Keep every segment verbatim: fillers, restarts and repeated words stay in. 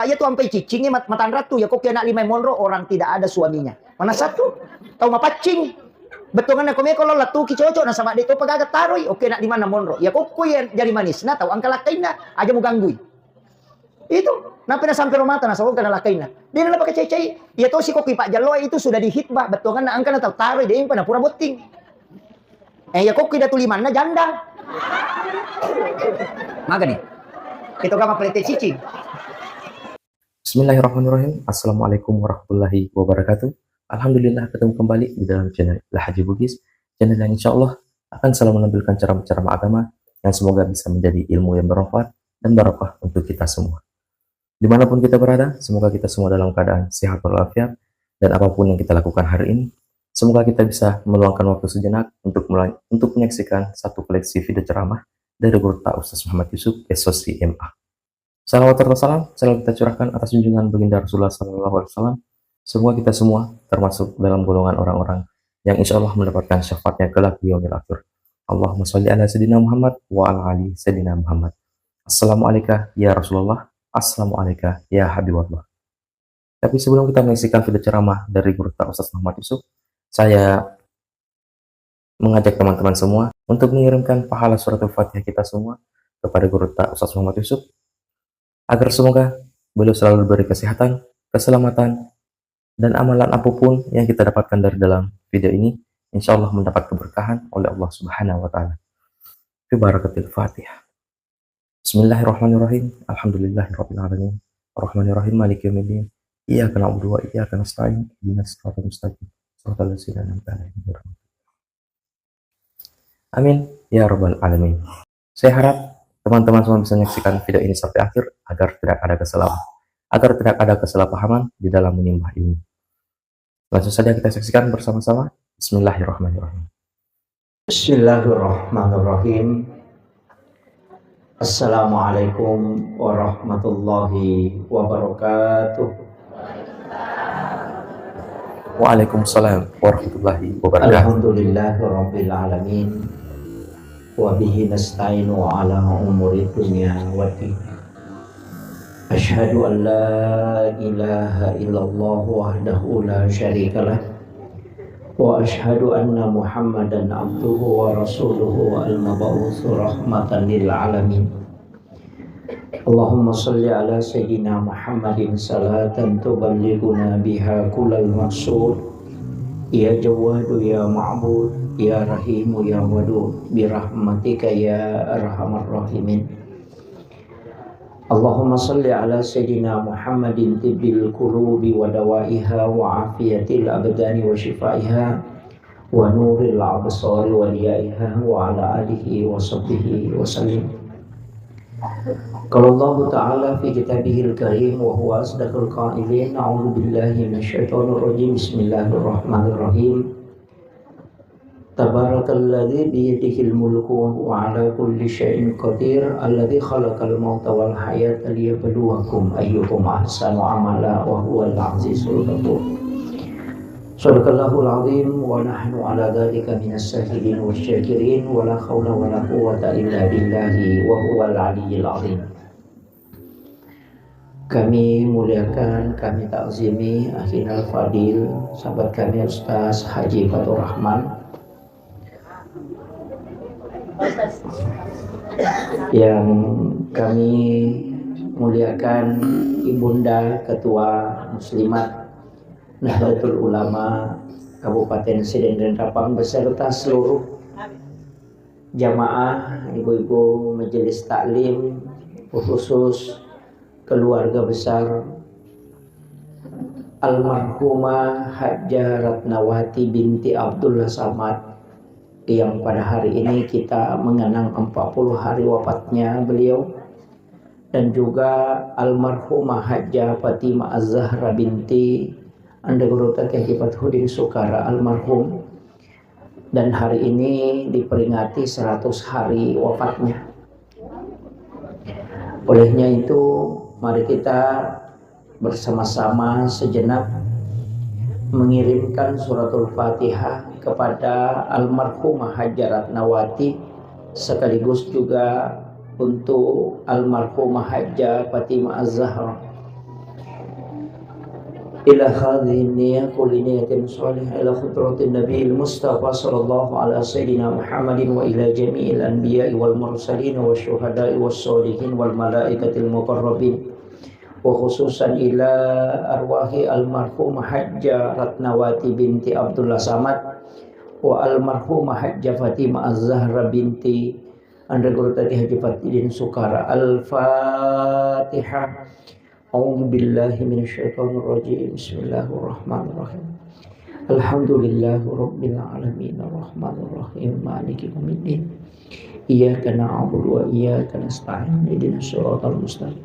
Iya tu ampai ciccingnge mat-, matanrattu, ya kokki anak lima monro, orang tidak ada suaminya. Mana satu? Tau mapaccing. Bettuanganna ko meko lo lettuki cocok, nasaba de' topa gaga taroi. Oke, anak lima monro. Ya kokko ya jadi manisna, tau angka lakkainna, aja muganggui. Itu, nampai nasampe ro mata, nasaba engka nalakkainna. De' napakacecei. Iya tosi kokki pajjallo itu sudah dihitbah, bettuanganna angka na tau taroi, de' pa napura botting. Eh, iya kokki datu limanna janda. Magani. Itu kama pelete cicing. Bismillahirrahmanirrahim. Assalamualaikum warahmatullahi wabarakatuh. Alhamdulillah, ketemu kembali di dalam channel Lahajji Bugis, channel yang insya Allah akan selalu menampilkan ceramah-ceramah agama yang semoga bisa menjadi ilmu yang bermanfaat dan barokah untuk kita semua. Dimanapun kita berada, semoga kita semua dalam keadaan sehat walafiat, dan apapun yang kita lakukan hari ini, semoga kita bisa meluangkan waktu sejenak untuk melai-, untuk menyaksikan satu koleksi video ceramah dari Gurutta Ustaz Muhammad Yusuf, S O C M A. Salawat serta salam selalu kita curahkan atas junjungan Baginda Rasulullah sallallahu alaihi wasallam. Semoga kita semua termasuk dalam golongan orang-orang yang insya Allah mendapatkan syafaatnya kelak di yaumil akhir. Allahumma sholli ala Sayyidina Muhammad wa ala ali Sayyidina Muhammad. Assalamualaikum ya Rasulullah. Assalamualaikum ya Habiballah. Tapi sebelum kita menyaksikan video ceramah dari Gurutta Ustaz Muhammad Yusuf, saya mengajak teman-teman semua untuk mengirimkan pahala suratul Fatihah kita semua kepada Gurutta Ustaz Muhammad Yusuf, agar semoga beliau selalu diberi kesehatan, keselamatan, dan amalan apapun yang kita dapatkan dari dalam video ini, insya Allah mendapat keberkahan oleh Allah Subhanahu wa Ta'ala. Fi barakatil Fatihah. Bismillahirrahmanirrahim. Alhamdulillahirabbil alamin. Arrahmanirrahim. Maliki yaumiddin. Iyyaka na'budu wa iyyaka nasta'in. Ihdinas siratal mustaqim. Siratal ladzina an'amta 'alaihim ghairil maghdubi 'alaihim. Amin ya rabbal alamin. Saya harap teman-teman semua bisa menyaksikan video ini sampai akhir agar tidak ada kesalah-, agar tidak ada kesalahpahaman di dalam menyembah ini. Langsung saja kita saksikan bersama-sama. Bismillahirrahmanirrahim. Bismillahirrahmanirrahim. Assalamualaikum warahmatullahi wabarakatuh. Waalaikumsalam warahmatullahi wabarakatuh. Alhamdulillahirabbil alamin. Wa bihi nasta'inu ala umuri dunya waddin. Asyhadu an la ilaha illallah wahdahu la syarikalah. Wa asyhadu anna Muhammadan abduhu wa rasuluhu al-mab'utsu rahmatan lil alamin. Allahumma shalli ala sayyidina Muhammadin salatan tuballighuna biha kullal maqsud. Ya Jawwadu ya Ma'bud, ya Rahimu ya Wadud, birahmatika ya arhamar rahimin. Allahumma shalli ala sayyidina Muhammadin tibbil qulubi wa dawaiha wa afiyatil abdani wa shifaiha wa nuril absari wa diyaiha wa ala alihi wa sahbihi wa sallim. Qala Allahu ta'ala fi kitabihil karim wa huwa asdaqul qailin, a'udzu billahi minasy syaithanir rajim. Bismillahirrahmanirrahim. Tabarakalladzi biyadihil mulku wa huwa ala kulli syai'in qadir, alladzi khalaqal mauta wal hayata liyabluwakum ayyukum ahsanu amala wa huwal azizul ghafur. Sadaqallahul azim wa nahnu ala dzalika minas syahidin wasy syakirin wa la haula wa la quwwata illa billahi wa huwal aliyyil azim. Kami muliakan, kami takzimi akhinal fadil, sahabat kami Ustaz Haji Fatur Rahman, yang kami muliakan Ibunda Ketua Muslimat Nahdlatul Ulama Kabupaten Sidenreng Rappang beserta seluruh jamaah, ibu-ibu majelis taklim, khusus keluarga besar almarhumah Hajjah Ratnawati binti Abdullah Samad, yang pada hari ini kita mengenang empat puluh hari wafatnya beliau, dan juga almarhumah Hajjah Fatimah Az-Zahra binti Anda Guru Kiai Haji Fathuddin Sukara almarhum, dan hari ini diperingati seratus hari wafatnya. Olehnya itu, mari kita bersama-sama sejenak mengirimkan suratul Fatihah kepada almarhumah Hajjah Ratnawati, sekaligus juga untuk almarhumah Hajjah Fatimah Az-Zahra. إلى هذه النية كل نية صالحة إلى حضرة النبي المصطفى صلى الله على سيدنا محمد وإلى جميع الأنبياء والمرسلين والشهداء والصالحين والملائكة المقربين وخصوصا إلى أرواح المرحومة حجة رتنواتي بنت عبد الله صمد والمرحومة حجة فاطمة الزهرا بنت Anre Gurutati Haji Fatidin Sukara. Al-Fatihah. أعوذ بالله من الشيطان الرجيم. بسم الله الرحمن الرحيم. الحمد لله رب العالمين. الرحمن الرحيم. مالك يوم الدين. إياك نعبد وإياك نستعين. اهدنا الصراط المستقيم.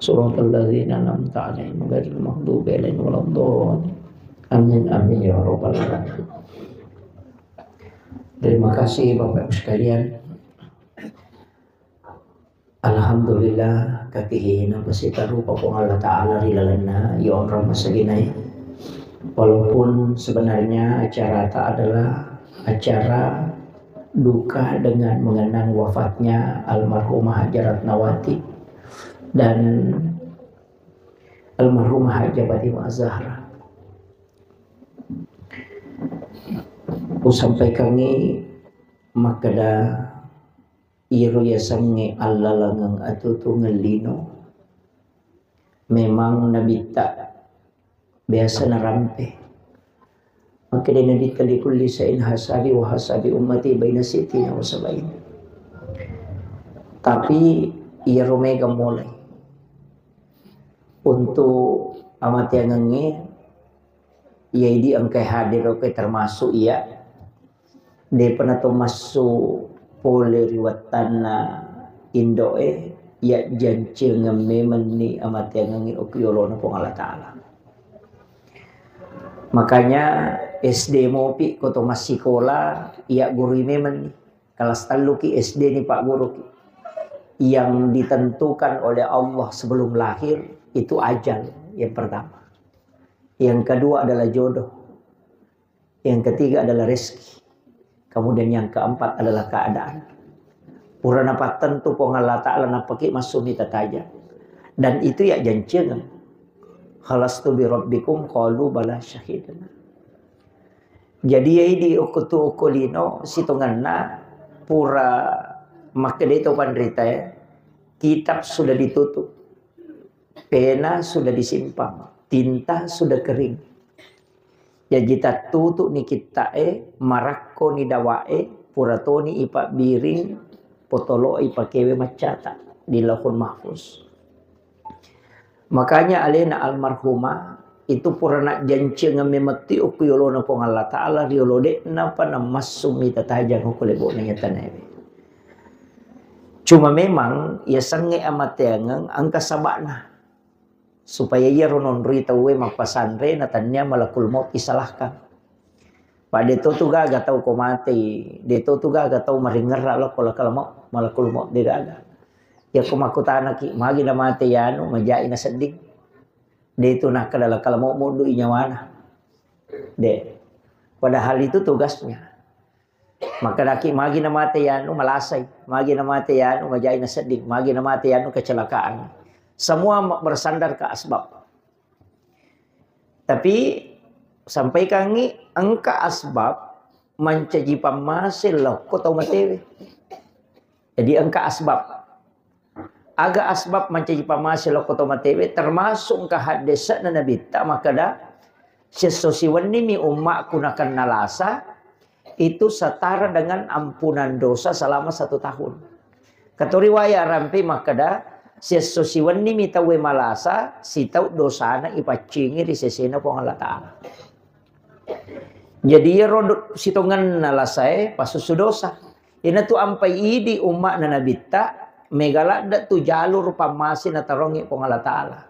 صراط الذين أنعمت عليهم غير المغضوب عليهم ولا الضالين. آمين، آمين يا رب العالمين. Terima kasih Bapak Ibu sekalian. Alhamdulillah, kakihi napasitarupa Puang Allah Ta'ala ri lalenna yonrong masaginae. Walaupun sebenarnya acara ta adalah acara duka dengan mengenang wafatnya almarhumah Haji Ratnawati dan almarhumah Haji Fatimah Zahra. Usampaikangi makkeda iyaro yasengnge allalengeng atutungeng lino, memang nabitta biasa narampe. Makkeda nabitta, "Likulli sa'in hasabi wa hasabi ummati baina sittina wa sabain." Tapi iyaro mega mulai untuk amateangengnge, iya idi engkai hadir, oke, termasuk iya Depa nato massu pole ri wettanna indo'e, iya jancengeng memenni amateangengngi okko yolona Puang Allah Ta'ala. Makanya S D mopi ko to massikola, iya gurui memenni. Kelas telluki S D ni Pak Guruki. Yang ditentukan oleh Allah sebelum lahir itu ajal yang pertama. Yang kedua adalah jodoh. Yang ketiga adalah rezeki. Kemudian yang keempat adalah keadaan. Pura napattentu Puang Allah Ta'ala nappaki massu mita tajang. Dan itu ya jancengeng. Khalastu bi rabbikum qalu bala syahidna. Jadi ya idi okko tu okko lino sitongenna pura makkeda to panrita ya. Kitab sudah ditutup. Pena sudah disimpan. Tinta sudah kering. Jaji tattutu'ni kitta'e, marakkoni dawa'e, pura toni ipabbiring, potolo'i pakewe maccata di Lauhul Mahfuz. Makanya alena almarhumah itu pura najjancengeng memetti okko yolona Puang Allah Ta'ala, riolo de'napa namassu mita tajang okko lebo'na iya tanaewe. Cuma memang yasengnge amateangeng engka saba'na. Supaya iyaro nonroi tauwe mappasanre na tania malakul maut isalahkan. Pada to tu gaga tau ko matei, de to tu gaga tau maringerra lokko lakal maut, malakul maut de gaga. Iya ko makkutanaki, magi na mate yanu, majai na sedding. De tu nakkeda lakal maut muddu i nyawana. De. Padahal itu tugasnya. Makkedaki, magi na mate yanu malasai, magi na mate yanu majai na sedding, magi na mate yanu kecelakaan. Semua bersandar ke asbab. Tapi sampaikangi engka asbab mancaji pammase lokko tau matewe. Jadi engka asbab. Aga asbab mancaji pammase lokko to matewe, termasuk engka haddese'na Nabitta makkeda, "Siesso siwennimi ummakku nakenna lasa, itu setara dengan ampunan dosa selama satu tahun." Keto riwayat rampe makkeda, "Siesso siwennimi tauwe malasa, sitau dosana ipaccingi ri sesena Puang Allah Ta'ala." Jadi iyaro do-, sitongenna lasae pasussu dosa. Iyanatu ampai idi umma'na Nabitta, mega ladde tu jalur pammase natarongngi Puang Allah Ta'ala.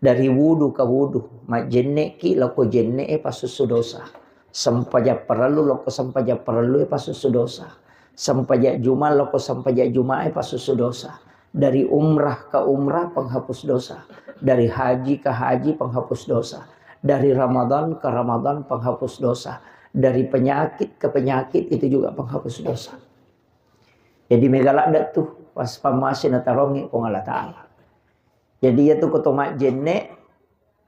Dari wudu ka wudu, majjenne'ki lokko jenne'e pasussu dosa. Sempajang parellu lokko sempajang parellue pasussu dosa. Sempajang Juma lokko sempajang Jumae pasussu dosa. Dari umrah ke umrah penghapus dosa. Dari haji ke haji penghapus dosa. Dari Ramadan ke Ramadan penghapus dosa. Dari penyakit ke penyakit itu juga penghapus dosa. Jadi mega ladde tu pas pammase natarongngi Puang Allah Ta'ala. Jadi iyatu ko to majjenne,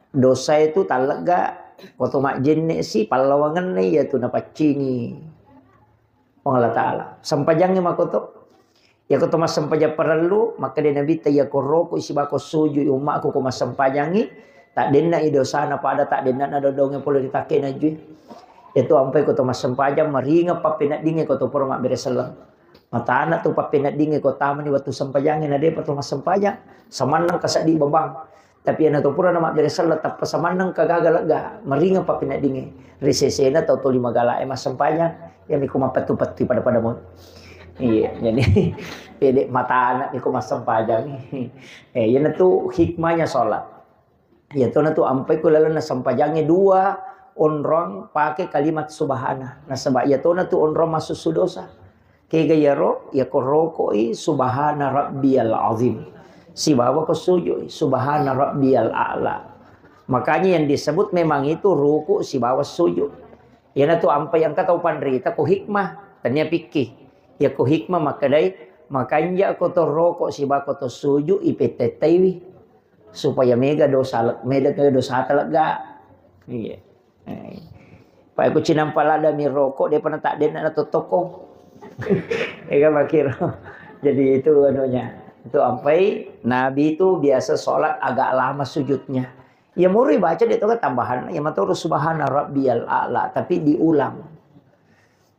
Dosa itu tallegga, ko to majjenne si pallawangenna iya tu napaccingi Puang Allah Ta'ala. Sempajangnge makoto. Iya ko to massempajang parellu, makkeda Nabitta, iya ko roko sibako suju i ummaku ko massempajangi, tak denna i dosana pada tak denna na dodonge pole ritakke najui. Iya tu ampai ko to massempajang, maringa pappeneddingnge ko to pura mabbere selleng. Matana tu pappeneddingnge ko tamani wettu sempajangnge na depa to massempajang. Samannang ka seddi babang. Tapi iyana to purana mabbere selleng tappa samannang ka gaga lega, maringa pappeneddingnge. Ri sesena tau toli magala e massempajang, iyami ko mappettu-pettu pada-pada mo. Iya, jadi pede matana mi ko massempajang. Eh, iyana tu hikmahnya sholat. Iya tona tu ampai ko lalenna sempajangnge dua onrong pake kalimat subhana. Nasaba iya tona tu onrong massussu dosa. Kega iyaro, iya ko rokoi subhana rabbiyal azim. Sibawa ko sujui subhana rabbiyal a'la. Makanya yang disebut memang itu ruku sibawa sujud. Iyana tu ampai engka tau panrita ko hikmah, tania pikki. Iya ko hikmah makkedai, makanja ko to roko sibawa ko to suju ipettettaiwi. Supaya mega dosa le-, mega dosata lega. Iya. Eh. Pai ku cinampa lada mi rokok, dia pernah tak denna na totoko. Ega makiro. Jadi itu anunya. Itu ampai Nabi itu biasa sholat agak lama sujudnya. Ya muri baca dia tu kan tambahan. Ya maturu subhana rabbiyal a'la. Tapi diulang.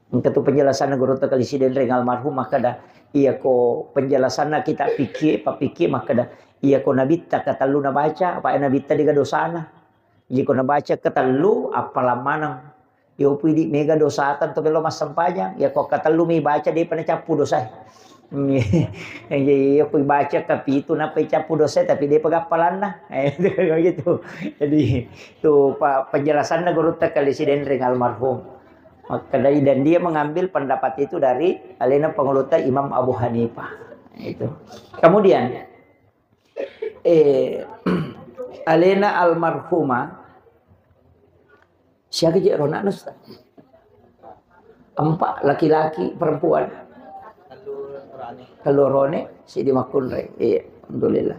Engka tu penjelasanna Gurutta Kali Sidenreng almarhum makkeda, iya ko penjelasanna kita pikir, papikir makkeda, iya ko nabitta katellu nabaca, apa nabitta dega dosana. Jadi ko nabaca katellu, appalang maneng. Yo pidi mega dosata to melo massempajang, iya ko katellu mi baca depa nacappu dosae. Iya ko baca kapitu nappa icappu dosae, tapi depa gappalanna. Eh, gitu. Jadi tu pa-, penjelasanna Gurutta Kali Sidenreng almarhum. Makkedai, dan dia mengambil pendapat itu dari alena pangulutta Imam Abu Hanifah. Itu. Kemudian, eh, alena almarhumah, siaga je ronakna, Ustaz? Empat, laki-laki, perempuan. Tellu rone, sidi makkunrai. Iya, alhamdulillah.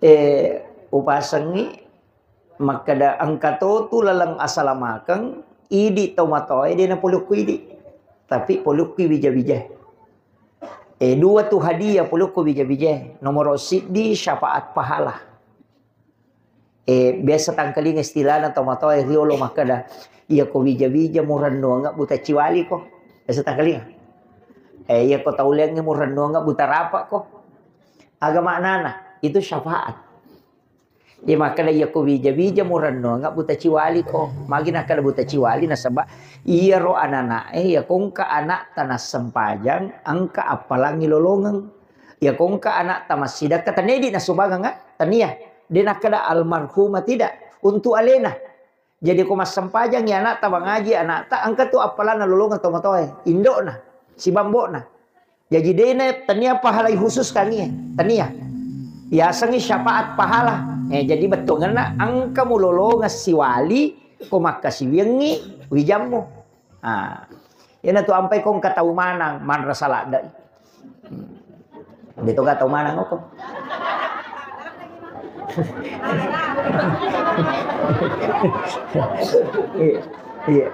Eh, upasengi Makkeda, engka to tu laleng asalamakeng, idi tau matoae de napolukku idi. Tapi polukku wija-wija. Eh, dua tu hadiah polukku wija-wija. Nomoro siddi syafaat pahala. Eh, biasa tangkalinga istilahna tau matoae riolo makkeda, iya ko wija-wija murennuang buta ciwali ko. Biasa tangkalinga. Eh, iya ko tau lengnge murennuang buta rapa ko. Aga maknana? Itu syafaat. Iya makkeda, iya ko wija-wija murennuang buta ciwali ko. Magi nakkeda buta ciwali, nasaba iyaro anana'e, iya ko engka anakta nassempajang, engka appalangi lolongeng. Iya ko engka anakta massidakka, tania idi nasubangeng, tania. De nakkeda almarhumah tidak, untuk alena. Jadi ko massempajang iya anakta, mangaji anakta, engka tu appalanna lolongeng tomatoae, indokna, sibambokna. Jaji dena tania pahalai khusus kania, tania. Yasengngi syafaat pahala. Eh, jadi bettuanna engka mulolongeng siwali ko makkasiwiangngi wijammu. Ah. Iyana tu ampai ko engka tau manang manrasa ladde. De to ga tau manang ko. Iya. Iya.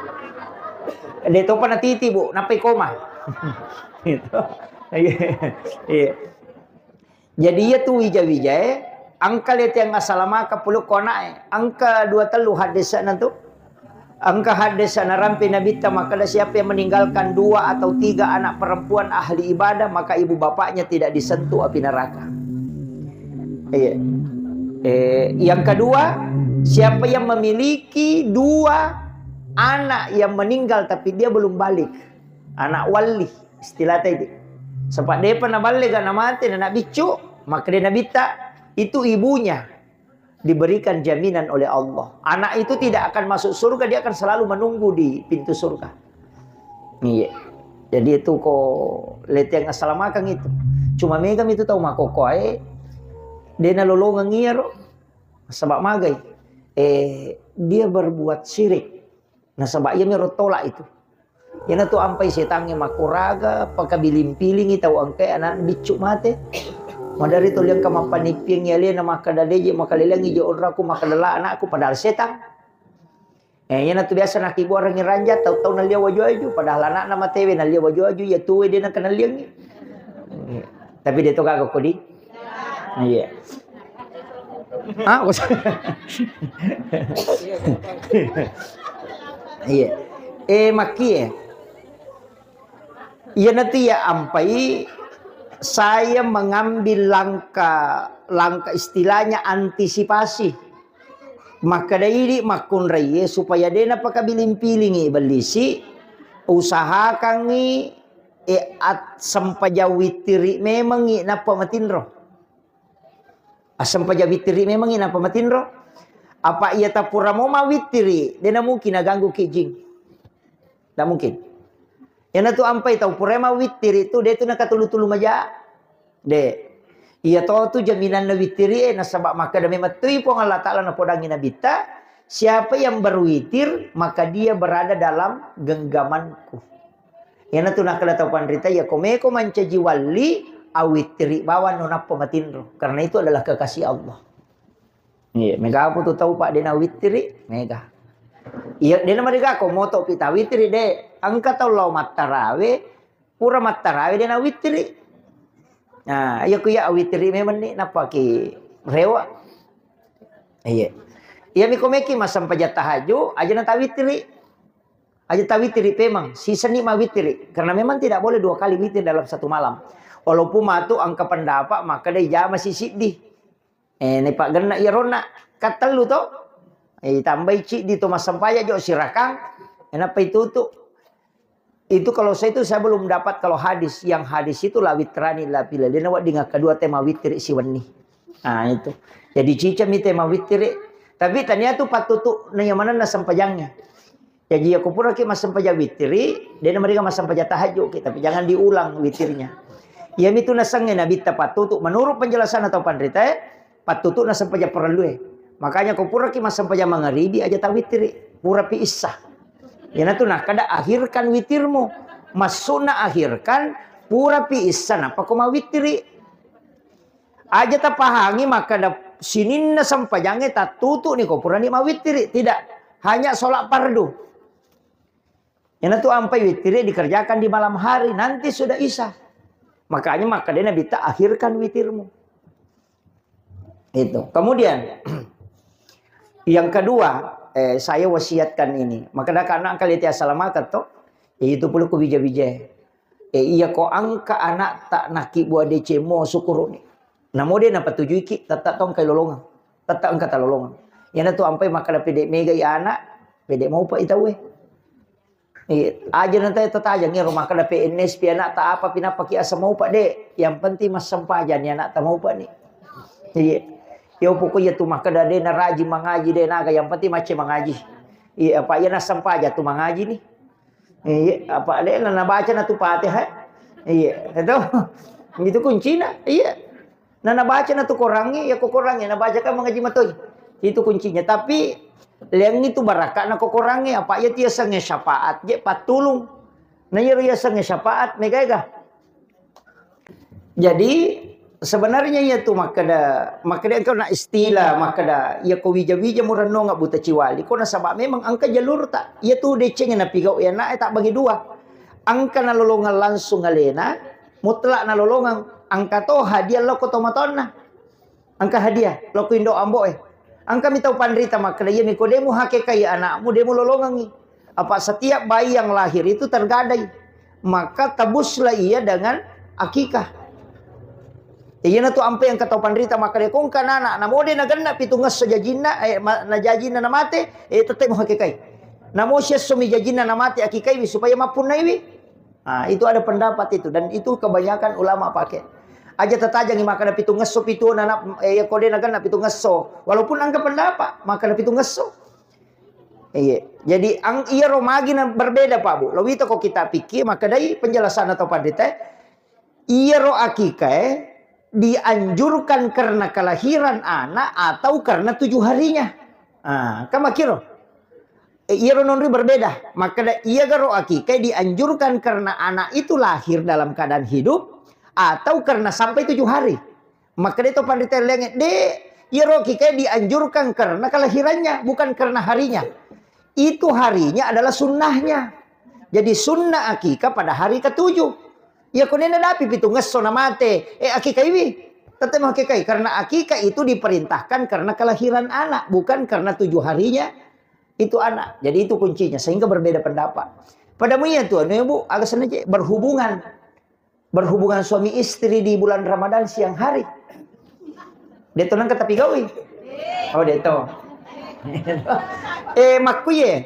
De topa natiti, Bu, nappai koma. Gitu. Iya. Iya. Jadi iya tu wija-wijae, engka letiang asalamakeng pulukku ana'e. Engka dua tellu haddesana tu. Engka haddesa narampe Nabitta makkeda, siapa yang meninggalkan dua atau tiga anak perempuan ahli ibadah, maka ibu bapaknya tidak disentuh api neraka. Iya. Eh, yang kedua, siapa yang memiliki dua anak yang meninggal tapi dia belum balik. Anak wali, istilah tadi. Sebab dia pernah balik, gak namate, anak biccu, maka dia Nabitta, itu ibunya diberikan jaminan oleh Allah. Anak itu tidak akan masuk surga, dia akan selalu menunggu di pintu surga. Iya. Jadi itu ko letiang asalamakeng itu. Cuma mega itu tau makokoe, dena lolongeng iyaro. Sebab magai, eh, dia berbuat syirik. Nasaba iyami ro tolak itu. Iyana tu ampai setangnge makkuraga, pakabiling-pilingi tau engkae anak biccu mate. Madari to liang ka mappanippiang alena makkeda deje makalelengi je onraku makkeda la anakku padahal setang. Eh, iyanatu biasa nakibuarengngi ranja tau-tau nalia waju-waju padahal anakna matewe nalia waju-waju ya tuwe de nakenaliangi. Tapi de to gaga kodi. Iya. Ah, iya. Eh, makkie. Iyanatu iya ampai saya mengambil langkah, langkah istilahnya antisipasi. Makkeda idi makkunraie supaya de napakabiling-pilingi bellisi, usahakangngi, eh, at-, sempajang wittiri memengngi nappa matinro. Assempajang wittiri memengngi nappa matinro. Apa iya tapura mo mawittiri, de namungkin naganggu ki jing. Ndak mungkin. Iyanatu ampai tau pura mawittiri tu de tu nakatulu-tulu maja. De. Iya to tu jaminanna wittiri e nasaba makkeda memang tui Puang Allah Taala napodangi nabitta, siapa yang berwitir maka dia berada dalam genggamanku. Iyanatu nakkeda tau panrita, iya ko meko mancaji walli, awittiri bawang no nappa matinro. Karena itu adalah kekasih Allah. Iya, mega apa tu tau, Pak, de nawittiri, mega. Iya, de namariga ko moto pi tawittiri de. Engka tau lao mattarawe, pura mattarawe de nawittiri. Nah, iya ku iya awittiri memang ni nappa ki rewa. Iya. Iya mi ko meki massempajang tahajud, aja na tawittiri. Aja tawittiri pemang, sisenni mawittiri. Karena memang tidak boleh dua kali witir dalam satu malam. Walaupun matu engka pendapat makkeda ijama sisiddi. Eh, ne paggenna iya ronna. Kattellu to. Eh, tambai ciddi to massempajang jo sirakang. Enappa itutu. Itu kalau saya itu saya belum dapat kalau hadis. Yang hadis itu la witrani la pila. Dena wedding kedua tema wittiri siwenni. Nah, itu. Jadi cicami tema wittiri. Tapi tania tu pattutu na yamanenna sempajangnge. Jaji, iyako puraki massempajang wittiri, de namariga massempajang tahajud ki, tapi jangan diulang witirnya. Iyamitu nasengnge nabitta pattutu, menurut penjelasan atau panritae, pattutu nassempajang parellue. Makanya ko puraki massempajang mangaribi aja tawittiri, purapi issa. Iyanatu nakkeda akhirkan witirmu. Maksudna akhirkan, purapi issa nappa ko mawittiri. Aja tapahangi makkeda sininna sempajangnge tattutu'ni ko purani mawittiri. Tidak. Hanya sholat fardu. Iyanatu ampai wittiri dikerjakan di malam hari. Nanti sudah isya. Makanya makkeda Nabitta akhirkan witirmu. Itu. Kemudian, yang kedua, eh, saya wasiatkan ini. Makkeda kana kali tiasa lamakat to. Itu pula ku bija-bija. Eh, iya ko engka anakta nakibbua deceng mo sukuru'ni. Namo de napatujuiki, tetta to engkai lolongeng. Tetta engka talolongeng. Iyanatu ampai makkeda pede megai anak, pede maupa i tauwe. Eh, aja na tatajangi ro makkeda P N S pi anakta apa pi nappa ki asa maupa de. Yang penting massempajang ni anakta maupa ni. Iya. Yo pokoknya tu makkeda de naraji mangaji de naga yang penting macce mangaji. Iya, apa iya nassempajang tu mangaji ni. Iya, apa de na nabaca na tu Fatihah. Iya, itu. Itu kuncina. Iya. Na nabaca na tu korangnge, ya ko korangnge nabaca kan mangaji matoi. Itu kuncinya. Tapi leang itu barakka na ko korangnge, apa iya tiasengnge syafaat je pattulung. Na iya riasengnge syafaat mega ega. Jadi sebenarnya iya tu makkeda, makkeda engka na istilah makkeda iya ko wija-wija murennong buta ciwali ko nasaba memang engka jalurta. Iya tu deceng napigau iya na tak bagi dua. Engka nalolongeng langsung alena, mutlak nalolongeng, engka to hadiah lokko tomatoanna. Engka hadiah lokko indo ambo e. Engka mi tau panrita makkeda iya mi ko demu hakekai anakmu demu lolongengi. Apa setiap bayi yang lahir itu tergadai. Maka tebuslah ia dengan akikah. Iyanatu ampe engka tau panrita makkeda ko engka nana namo de nagenna pitungngesso jajinna, eh, ma-, na jajinna namate, eh, tette mo hakekai. Namo siesso mi jajinna namate akikaiwi supaya mappunnaiwi. Ah, itu ada pendapat itu dan itu kebanyakan ulama pakai. Aja tatajangi makkeda pitungngesso pitu nana, eh, ko de nagenna pitungngesso. Walaupun engka pendapat makkeda pitungngesso. Iya. Jadi ang iyaro magi na berbeda, Pak, Bu. Lowita ko kita pikir makkedai penjelasan atau pandita, iyaro akikae dianjurkan karena kelahiran anak atau karena tujuh harinya. Ah, kan makkiro. Eh, iyaro nonri berbeda. Makkeda iyagaro akikae dianjurkan karena anak itu lahir dalam keadaan hidup atau karena sampai tujuh hari. Makkeda to panrita laingnge, "De, iyaro akikae dianjurkan karena kelahirannya, bukan karena harinya. Itu harinya adalah sunnahnya." Jadi sunnah akikah pada hari ketujuh. Iya, ko nena dapi pitu ngesso na mate, eh, akikaiwi. Tetap mau akikai, karena akikah itu diperintahkan karena kelahiran anak, bukan karena tujuh harinya itu anak. Jadi itu kuncinya, sehingga berbeda pendapat. Padamu iya tuh, anu, Bu, aga senna je, berhubungan. Berhubungan suami istri di bulan Ramadan siang hari. Deto nangka tapi gawi. Oh, deto. Eh, makkuye.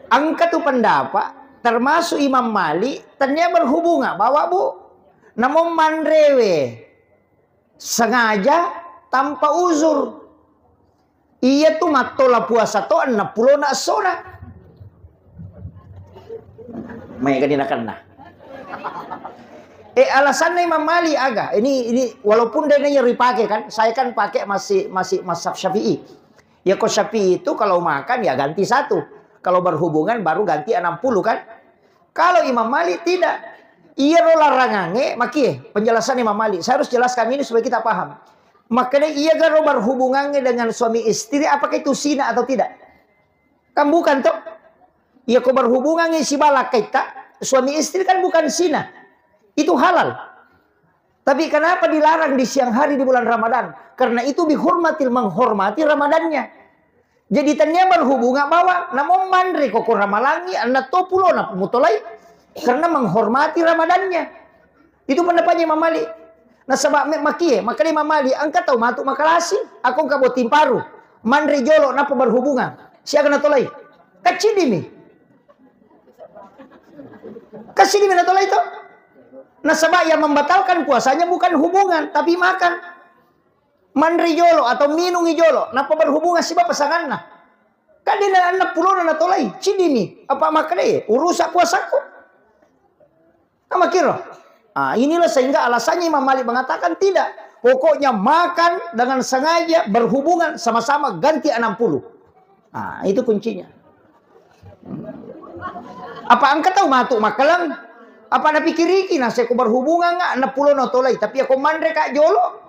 Engka tu pendapat, termasuk Imam Malik, tania berhubungan bawa, Bu. Namun manrewe sengaja tanpa uzur. Iya tu mattola puasa to enneng pulona essona. Maega dinakenna. Eh, alasanna Imam Malik aga? Ini, ini walaupun dena yang dipakai kan, saya kan pakai masih, masih mazhab Syafi'i. Ya, ko Syafi'i itu kalau makan ya ganti satu. Kalau berhubungan baru ganti enam puluh kan. Kalau Imam Malik tidak. Iyaro larangangnge, makie penjelasan Imam Malik. Saya harus jelaskan ini supaya kita paham. Makanya iya garo berhubungannya dengan suami istri, apakah itu zina atau tidak? Kan bukan toh. Iya ko berhubungannya si balakkaita, suami istri kan bukan zina. Itu halal. Tapi kenapa dilarang di siang hari di bulan Ramadan? Karena itu bihurmatil, menghormati Ramadannya. Jadi tania berhubungan bawang, namun manre koko ramalangi, anna to pulona mutolai, karena menghormati Ramadannya. Itu pendapatnya Imam Malik. Nasaba me-, makie, makanya Imam Malik, engka tau matu makalasi, aku engka botting paru, manre jolo, napa berhubungan, siaga natolai. Kaccidimi. Kaccidimi natolai to. Nasaba yang membatalkan puasanya bukan hubungan, tapi makan. Manre jolo atau minungi jolo, nappa berhubungan siba pasanganna. Kan dia na enneng pulona natolai, cidini. Apa makkedai, urusak puasaku. Amakiro. Ah, inilah sehingga alasannya Imam Malik mengatakan tidak. Pokoknya makan dengan sengaja berhubungan sama-sama ganti enam puluh. Ah, itu kuncinya. Apa engka tau matu makkaleng? Apa napikiriki naseko berhubungan nga enneng pulona tolai, tapi ako manre ka jolo,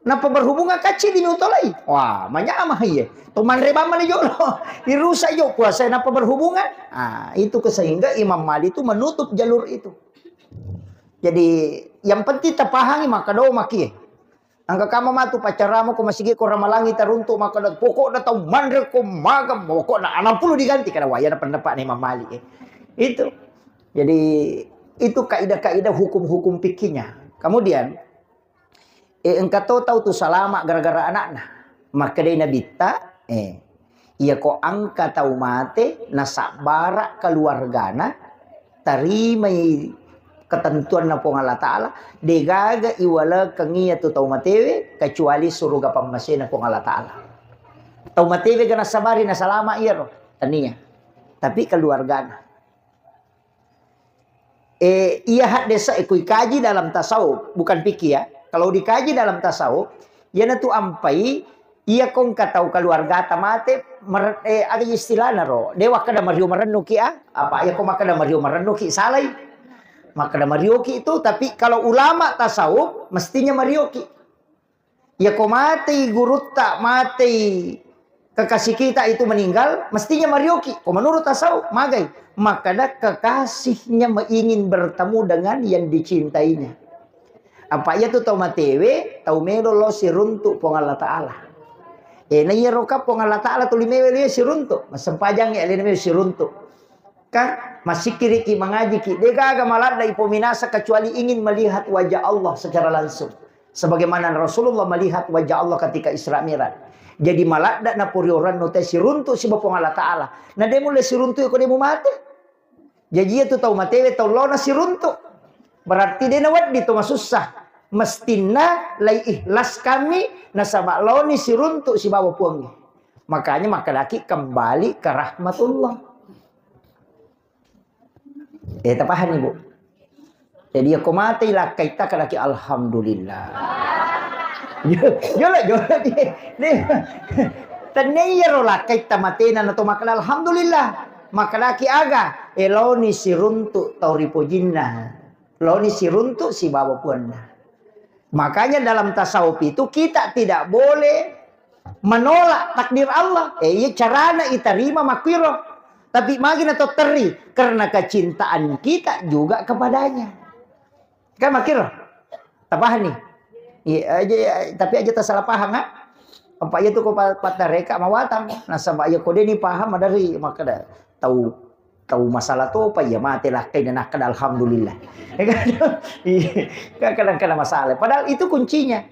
nappa berhubungan kacci di utolai. Wah, manyamah iye. To manre bamma ni jolo. Irusak jo puasa nappa berhubungan. Ah, itu ke sehingga Imam Malik itu menutup jalur itu. Jadi yang penting tapahangi maka do makie. Engka kama matu paccaramu ko masigi ko ramalangi taruntu makkeda, pokokna tau manre ko maga, pokokna enam puluh diganti, kada wayana pendapatna Imam Malik, eh. Itu. Jadi itu kaidah-kaidah hukum-hukum fikihnya. Kemudian, eh, engka to tau tu salama gara-gara anakna. Makkedai Nabitta, eh, Iyako engka tau mate nasabbara keluargana, tarimai ketentuanna Puang Allah Ta'ala, degaga iwalekeng iyatu tau matewe kecuali suruga pammasena Puang Allah Ta'ala. Tau matewe ga nasabari nasalama iyaro, tania. Tapi keluargana. Eh, iya haddesa, eh, kui kaji dalam tasawuf, bukan fikih ya. Kalau dikaji dalam tasawuf, iyanatu ampai, iya kongka tau keluargata mate, mer-, eh, aga istilahna ro, de wakkeda mario marennuki, ah? Apa iya ko makkeda mario marennuki, salai. Makkeda marioki itu, tapi kalau ulama tasawuf, mestinya marioki. Iya ko matei gurutta, matei kekasih kita itu meninggal, mestinya marioki. Ko menurut tasawuf, magai. Makkeda kekasihnya me-, ingin bertemu dengan yang dicintainya. Apa iya tu tau matewe, tau melo lo siruntuk Puang Allah Ta'ala. Eh, na iya roka Puang Allah Ta'ala tuli mewe lo siruntuk. Masempajang ya alena mewe siruntuk. Kan, massikkiriki, mangajiki, degaga maladda ipominasa kecuali ingin melihat wajah Allah secara langsung. Sebagaimana Rasulullah melihat wajah Allah ketika Isra Mi'raj. Jadi maladda napuriorannu te siruntuk siba Puang Allah Ta'ala. Na de mulle siruntuk ko de mumate. Jaji iya tu tau matewe tau lona siruntuk. Berarti de nawedding to masussa. Mestinna lai ikhlas kami nasaba loni siruntuk sibawa Puangnge. Makanya makkedaki kembali ke rahmatullah. Eh, tapahani, Bu? Jadi, iya ko matei lakkaitta, kadaki, "Alhamdulillah." Jolo, jolo, di, di. Tenne iyaro lakkaitta matena nato makkeda, "Alhamdulillah." Makkedaki aga? Eh, loni siruntuk tau ripojinna. Loni siruntuk sibawa puanna. Makanya dalam tasawuf itu kita tidak boleh menolak takdir Allah. Eh, iya carana itarima makkiro. Tapi magi na to terri karena kecintaan kita juga kepadanya. Kan makkiro. Tapahani? Iya, aja, ya, tapi aja tasalah paham, ha? Apa iya tu ko pa-, patareka mawatang. Nasaba iya ko deni paham dari makkeda tau tau masalah topa iya mate lakkai na nakkeda alhamdulillah. Iya, kan kadang-kadang masalah. Padahal itu kuncinya.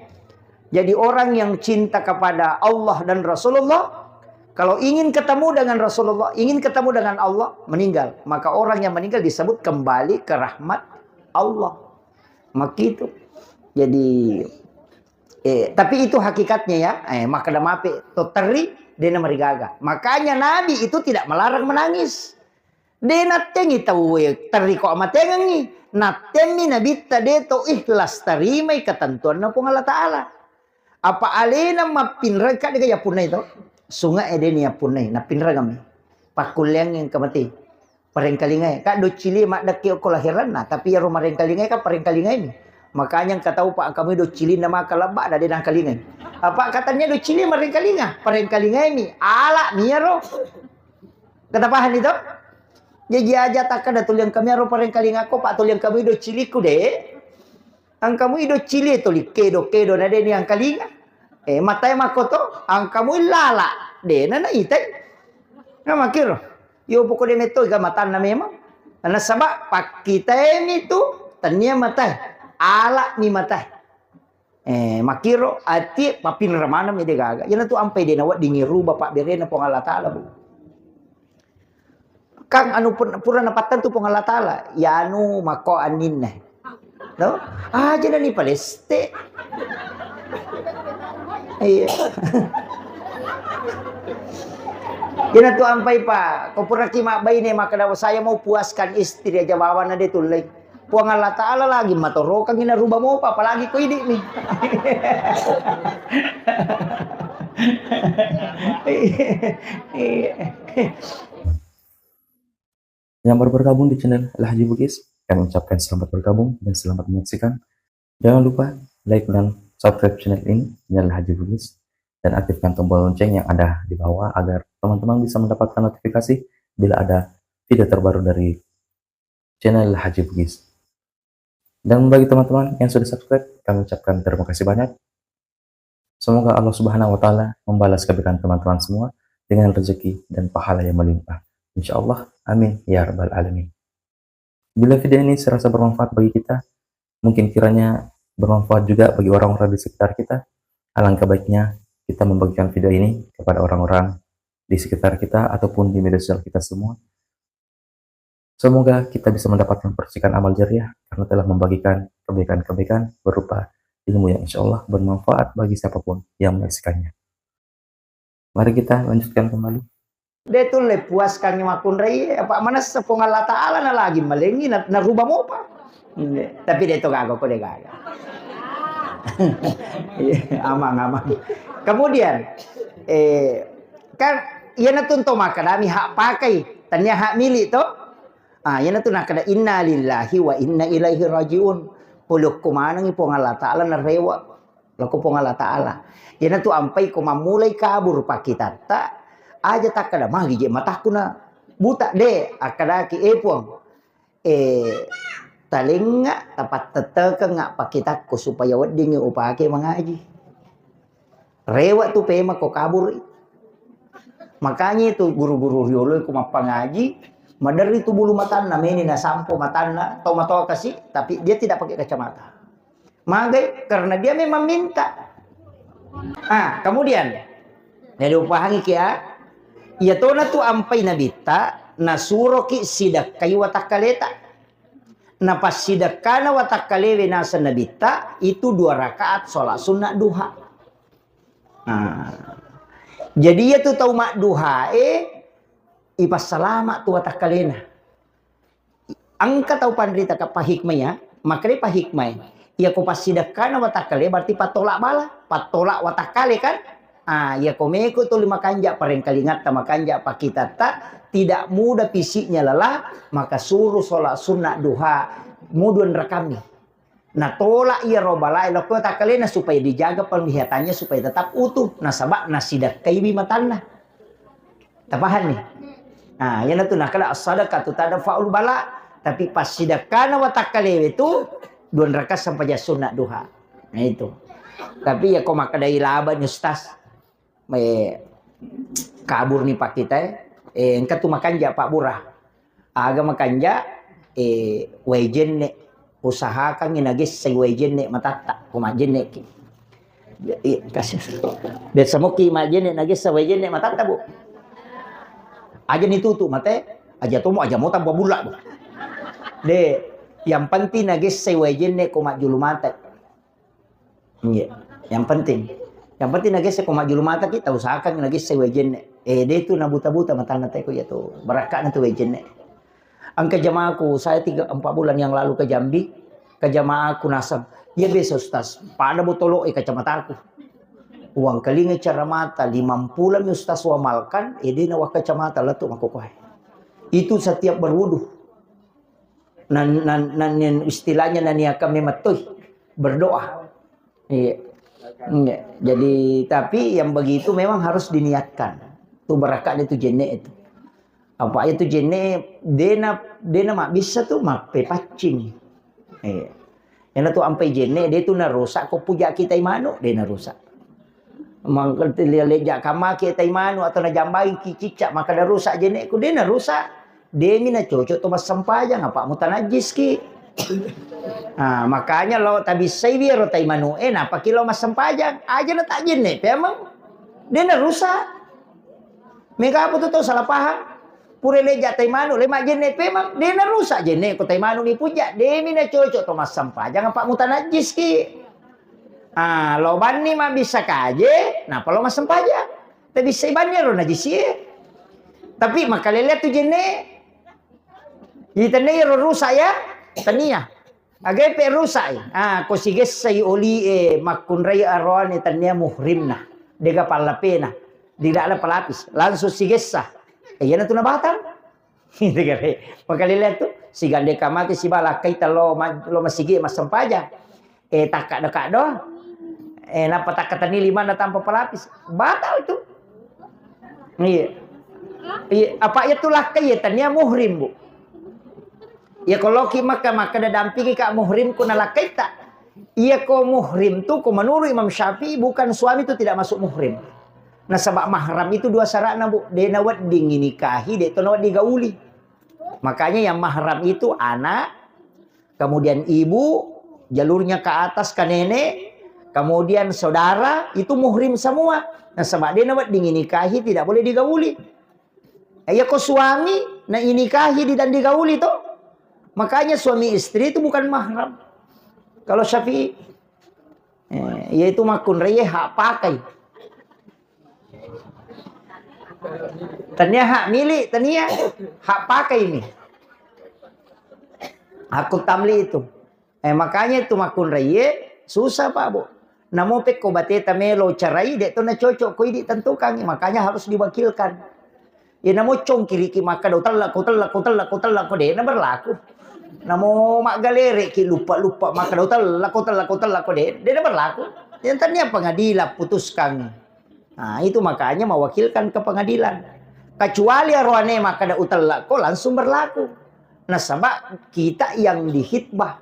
Jadi orang yang cinta kepada Allah dan Rasulullah, kalau ingin ketemu dengan Rasulullah, ingin ketemu dengan Allah, meninggal. Maka orang yang meninggal disebut kembali ke rahmat Allah. Makitu. Jadi, eh, tapi itu hakikatnya ya. Eh, makkeda mape to terri, dena marigaga. Makanya Nabi itu tidak melarang menangis. De nattengi tauwe terri ko amatengengi. Nattemmi Nabitta de to ikhlas tarimai ketentuanna Puang Allah Ta'ala. Apa alena mappinreng ka de ga yappunnai to? Sunga e de ni yappunnai, nappinrengami. Pakkulleang engka mate. Parengkalingai. Ka doccili maddekke okko lahiranna, tapi iyaro marengkalingai ka parengkalingaimi. Makanya engka tau pa engka mui doccilinna maka lebba na de nangkalingai. Apa katanya doccili marengkalinga, parengkalingaimi. Ala miyaro. Kata paham itu? Jaji aja takkada tuliang kami aro parengkalingako, pa tuliang kami docciliku de. Engkamu ido cili toli kedo-kedo na deni angkalinga. Eh, matai makoto, engkamu illala. Dena na itai. Na makiro. Yo poko de metto ga matanna memang. Nasaba pakkitaemi tu tania matai. Ala mi matai. Eh, makiro ati papinra maneng mi de gaga. Yana tu ampai dena weddingi ruba pabberena Puang Allah Ta'ala, Bu. Kang anu pun-, pura napattentu Puang Allah Ta'ala, ya anu mako aninna. No? Aja nani paleste. Iya. Yana tu ampai pa, ko puraki mabbaine makkeda saya mau puaskan istri aja bawana de tullei. Puang Allah Ta'ala lagi matorokangi na ruba mopa, apalagi ko idi'mi. Iya. Yang baru bergabung di channel Al Haji Bugis, kami ucapkan selamat bergabung dan selamat menyaksikan. Jangan lupa like dan subscribe channel ini, channel Al Haji Bugis, dan aktifkan tombol lonceng yang ada di bawah agar teman-teman bisa mendapatkan notifikasi bila ada video terbaru dari channel Haji Bugis. Dan bagi teman-teman yang sudah subscribe, kami ucapkan terima kasih banyak. Semoga Allah Subhanahu wa Ta'ala membalas kebaikan teman-teman semua dengan rezeki dan pahala yang melimpah. Insya Allah. Amin. Ya Rabbal Alamin. Bila video ini serasa bermanfaat bagi kita, mungkin kiranya bermanfaat juga bagi orang-orang di sekitar kita, alangkah baiknya kita membagikan video ini kepada orang-orang di sekitar kita ataupun di media sosial kita semua. Semoga kita bisa mendapatkan percikan amal jariah karena telah membagikan kebaikan-kebaikan berupa ilmu yang insya Allah bermanfaat bagi siapapun yang menyaksikannya. Mari kita lanjutkan kembali. De tulle puaskangngi makkunrai, apa manessa Puang Allah Ta'ala na lagi malengi na, na ruba mopa. Tapi de to gaga ko de gaga. Iya, amang, amang. Kemudian, eh, kan, iyana tu to makkadami hak pakai, tania hak milik to. Ah, iyana tu nakkada, "Inna lillahi wa inna ilaihi rajiun." Polokko manengi Puang Allah Ta'ala narewa. Loko Puang Allah Ta'ala. Iyana tu ampai ko mammulai kabur pakitatta, aja takkada, "Magi je matakku na buta?" De, akkadaki, "Eh, Puang, eh, talengnga, tapattettekengnga pakitakku supaya weddingngi upake mangaji." Rewa tu pema ko kabur. Makanya itu guru-guru riolo ko mappangaji, maderri tu bulu matanna, meni nasampo matanna, tau matoa kasi, tapi dia tidak pakai kacamata. Magai? Karena dia memang minta. Ah, kemudian, jadi upahangi kia, iya tona tu ampai nabitta, nasuroki sidekkai watakkaleta. Napassidekkana watakkalewe naseng nabitta, itu dua rakaat sholat sunnah duha. Nah, jadi iya tu tau madduhae, ipassalama tu watakkalena. Engka tau panrita ka pahikmai ya, makkedai pahikmai. Iya ko passidekkana watakkale berarti pattolak bala, pattolak watakkale kan? Ah, iya ko meko tuli makanja parengkalingatta, makanja pakitatta, tidak mudah fisiknya lelah, maka suruh sholat sunnah duha, muduan rakami. Natolak iyaro balae lokko takkalena supaya dijaga penglihatannya supaya tetap utuh. Nasaba nasidakkaiwi matanna. Tapahanni? Nah, iyanatu nakala as-sadaqatu tadfa'ul bala. Tapi passidakkana watakkalewe tu dua rakaat sempajang sunna duha. Nah, itu. Tapi ya ko makkedai laba ni Ustaz, eh, kabur ni pakkita, eh, engka tu makanja Pak Bura. Aga makanja, eh, wae jenne. Usahakangngi nagessai wae jenne matatta, ko majjenneki. Iya, kasih. Biasa moki majjenne nagessa wae jenne matatta, Bu. Aja ni tutu mate, aja tomo, aja mota bulla, Bu. De, yang penting nagessai wae jenne ko majjulu mata. Iya, yang penting. Yang penting nagessai ko majjulu mata kita usahakan nagessai wae jenne. Eh, de tu nabuta-buta matanna te ko iya tu. Barakka'na tu wae jenne. Engka jamaaku, saya tiga, empat bulan yang lalu ke Jambi, ke jamaaku naseng, "Iya biasa Ustaz, pada botolo e kacamataku." Uang kelinga cara mata, lima puluh mi Ustaz wamalkan, eh, de nawa kacamata letu makokoe. Itu setiap berwudu. Nan, nan, nan, nan istilahnya naniakan memettoi berdoa. Iya. Iya. Jadi, tapi yang begitu memang harus diniatkan. Tu barakat itu jenne itu. Apa itu jenne, dena, dena mak bisa tu mape paccing. Iya. Yang tu ampai jenne, dia tu narusak ko puja kita manu, dia narusak. Mangkel leja kamaki tai manu atau najambai ki cicak, maka narusak jenne ku, dia narusak. Demi nacocok to massempajang, apa mutanajjis ki. Nah, makanya lo tabissai wiro tai manu, eh, napa ki lo massempajang? Aja na tak jenne, pemang. Dia narusak. Mega apa tu tau salah paham? Pura leja tai manu, le majjenne pemang. Dia narusak jenne ko tai manu ni puja. Demi nacocok to massempajang, apa mutanajjis ki. Ah, lo banni mabissa kaje, napa lo massempajang? Tabissai banni ro najisie. Tapi makalele tu jenne. Itenne ro rusak ya, tania. Agai pe rusak. Ah, ko sigessai oli e makkunrai aroane tania muhrimna. Dega pallapena. Didakna pelapis. Langsung sigessa. Eh, iyana tu nabatal. Itu kare. Makalele tu. Sigande kamaki sibala kaita lo ma-, lo masigi massempajang. Eh, takkaddo-kaddo. Eh, nappa takkatani limanna tanpa pelapis. Batal itu. Iya. Iya, apa iya tu lakkai iya tania muhrim, Bu. Iya ko loki Makkah, Makkah dadampingi ka muhrim ku nalakkaita. Iya ko muhrim tu ko menurut Imam Syafi'i bukan suami tu tidak masuk muhrim. Nasaba mahram itu dua syaratna, Bu. De nawedding nikahi, de to nawedding gauli. Makanya yang mahram itu anak, kemudian ibu, jalurnya ke atas ke nenek, kemudian saudara, itu muhrim semua. Nasaba de nawedding nikahi, tidak boleh digauli. Iya ko suami na inikahi di dan digauli to. Makanya suami istri itu bukan mahram. Kalau Syafi'i, eh, yaitu makkunrai hak pakai. Tania hak milik, tania hak pakai ini. Hakut tamli itu. Eh, makanya itu makkunraie susah, Pak, Bu. Namo pekko bateta melo cerai, dek to nacocok ko idi tentukan, makanya harus diwakilkan. Ya namo congkiriki makkeda utellak ko, utellak ko, utellak ko, utellak ko, dek na berlaku. Namo maggalere ki lupa-lupa makkeda utellak ko, utellak ko, utellak ko, dek, dek na berlaku. Yang tania pengadilan putuskan. Nah, itu makanya mewakilkan ke pengadilan. Kecuali aroane makkeda utellak ko langsung berlaku. Nasaba kita yang dihitbah.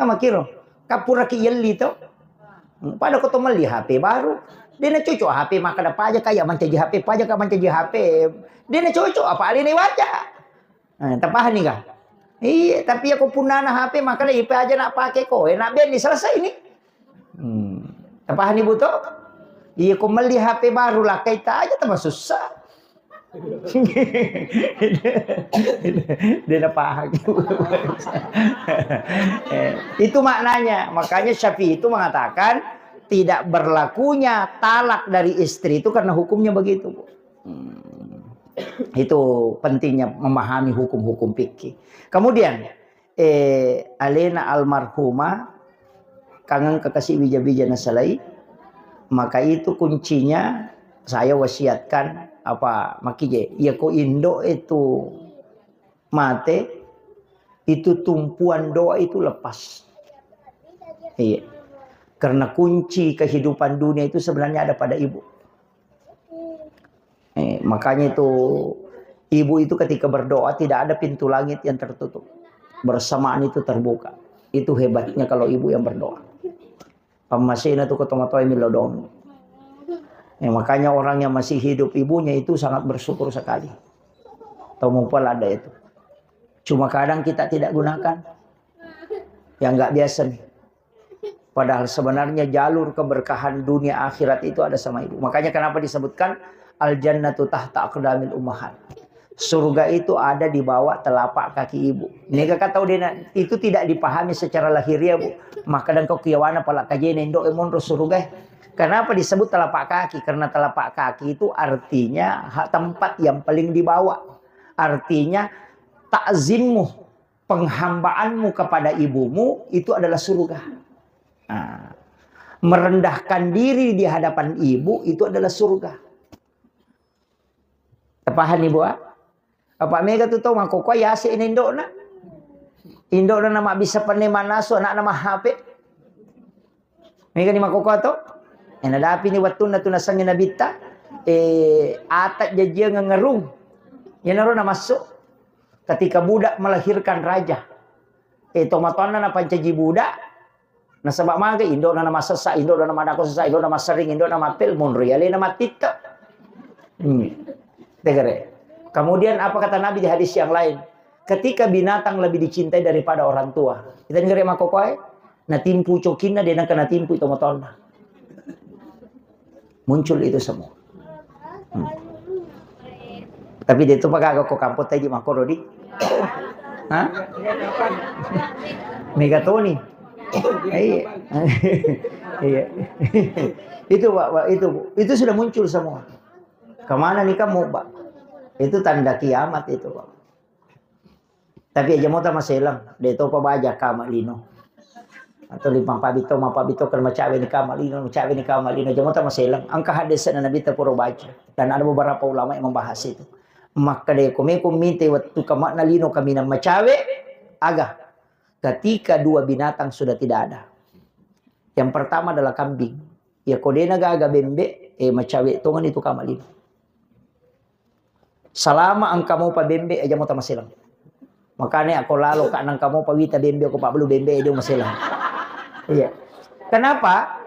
Nah, makiro, kapuraki yelli to. Pada ko to melli H P baru. Dena cocok H P makkeda paja kaya mancaji H P, paja ka mancaji H P. Dena cocok apa alena waja. Eh, tapahani ga? Iya, tapi ya ko punnana H P makkeda ipe aja nak pake ko, enak beni selesai ini. Hmm. Tapahani, Bu, to? Iya, ko melli H P baru lakkai taja tambah susah. Dia na paham. Eh, itu maknanya. Makanya Syafi'i itu mengatakan tidak berlakunya talak dari istri itu karena hukumnya begitu, Bu. Hmm. Itu pentingnya memahami hukum-hukum fikih. Kemudian, eh, alena almarhumah, kangeng kekasih bija-bija nasalai, maka itu kuncinya saya wasiatkan apa makije, iya ko indo itu mate, itu tumpuan doa itu lepas. Iya. Karena kunci kehidupan dunia itu sebenarnya ada pada ibu. Eh, makanya itu, ibu itu ketika berdoa tidak ada pintu langit yang tertutup. Bersamaan itu terbuka. Itu hebatnya kalau ibu yang berdoa. Pammasena tu ko tomatoa millau doang. Eh, makanya orang yang masih hidup ibunya itu sangat bersyukur sekali. Tau mumpal ada itu. Cuma kadang kita tidak gunakan. Yang nggak biasa nih. Padahal sebenarnya jalur keberkahan dunia akhirat itu ada sama ibu. Makanya kenapa disebutkan al-jannatu tahta aqdamil ummahat. Surga itu ada di bawah telapak kaki ibu. Nega ka tau dena, itu tidak dipahami secara lahiriah, Bu. Maka dan kau kiawana pala kajene indo e monro surga. Kenapa disebut telapak kaki? Karena telapak kaki itu artinya ha-, tempat yang paling di bawah. Artinya takzimmu, penghambaanmu kepada ibumu itu adalah surga. Nah, merendahkan diri di hadapan ibu itu adalah surga. Tapahanni, Bu, ah? Apa mega tu tau makkokkoe yase' na indo'na. Indo'na na mabbissa penne mannasu, ana'na ma-H P. Mega ni makkokkoe to? Eh, nadapi ni wettunna tu nasengnge nabitta, eh, ata' jajiang ngerung. Iyanaro namassu' ketika budak melahirkan raja. Eh, tomatoanna napancaji budak, nasaba' maga indo'na namassessa', indo'na namadako sessa', indo'na masserring, indo'na mappel, monroi alena mattitte'. Hmm. Tegere. Kemudian apa kata Nabi di hadis yang lain? Ketika binatang lebih dicintai daripada orang tua. Kita dengar ya makkokkoe? Natimpu cokinna, de' nengka natimpu tomatoanna. Muncul itu semua. Hmm. Tapi de' tu pagaga ko kampong taji makkoro di. Hah? Megatoni. Iya. Iya. Itu, Pak, Pak, itu, Bu. Itu sudah muncul semua. Kemana nih kamu, Pak? Itu tanda kiamat itu, Pak. Tapi aja mota maselang, de' topa baja kama lino. Atau lima pabito, ma pabito kan macawe ni kama lino, macawe ni kama lino, aja mota maselang. Engka hadis na Nabi ta pura baca. Dan ada beberapa ulama yang membahas itu. Maka de' ko meko mite waktu kama na lino kaminang macawe, aga. Ketika dua binatang sudah tidak ada. Yang pertama adalah kambing. Ya ko de' na gaga bembe', eh, macawe tongan itu kama lino. Salama engka mopa bembe', aja mota maselang. Makanya ako lalo ka nengka mopa wita bembe', ako pabbalu bembe', de' maselang. Iya. Kenapa?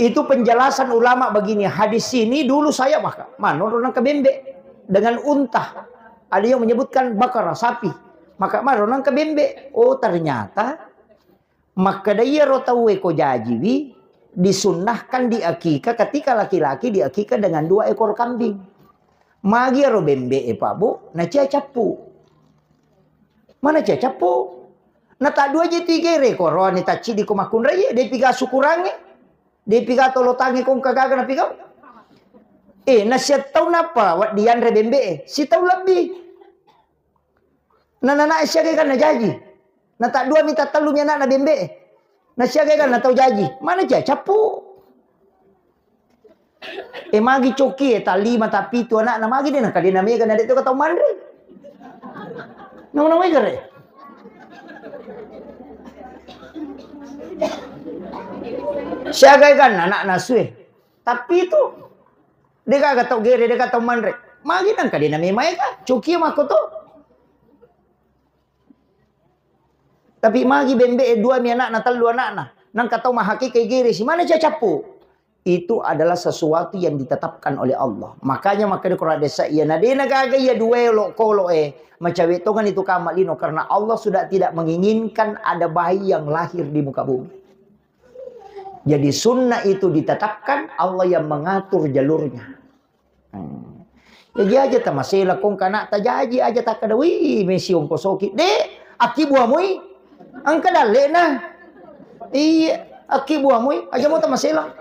Itu penjelasan ulama begini, hadis ini dulu saya maka, manoro nengka bembe' dengan unta. Ada yang menyebutkan bakara, sapi. Maka maro nengka bembe'. Oh, ternyata Makkeda iyaro tauwe ko jajiwi, disunnahkan diakika ketika laki-laki diakika dengan dua ekor kambing. Magi iyaro bembe'e, Pak, Bu, nacia cappu. Mana cia cappu? Nataddua je tu igere ko roane taccidi ko makkunraie, de' piga sukurangnge, de' piga tolotangnge ko engka gaga napigau. Eh, nasiattau nappa waddianre bembe'e, sitau lebbi. Na nanae siaga iganna jaji. Na taddua mi tattellu mi ana'na bembe'e. Na siaga iganna tau jaji. Mana cia cappu? E magi coki e, tallima, tappitu ana'na, magi de' nangka de' namega na de' to ka tau manre. Nau-nau ega re. Siaga iganna ana'na sue. Tappitu. De' gaga tau gere, de' gaga tau manre. Magi nangka de' namemae ka? Coki e makko to. Tapi magi bembe'e dua mi ana'na, tellu ana'na. Nangka tau mahakiki gere si mana cia cappu. Itu adalah sesuatu yang ditetapkan oleh Allah. Makanya makkeda Quran desa iya na de' na gaga iya dua olo' kolo e. Macawe tongan itu kama lino karena Allah sudah tidak menginginkan ada bayi yang lahir di muka bumi. Jadi sunnah itu ditetapkan, Allah yang mengatur jalurnya. Hmm. Jadi aja tamasela kong kana tajaji aja takkeda, "Wih, mesi ongkosoki." De', akki buamui. Engka dalle'na. Iya, akki buamui. Aja mo tamasela.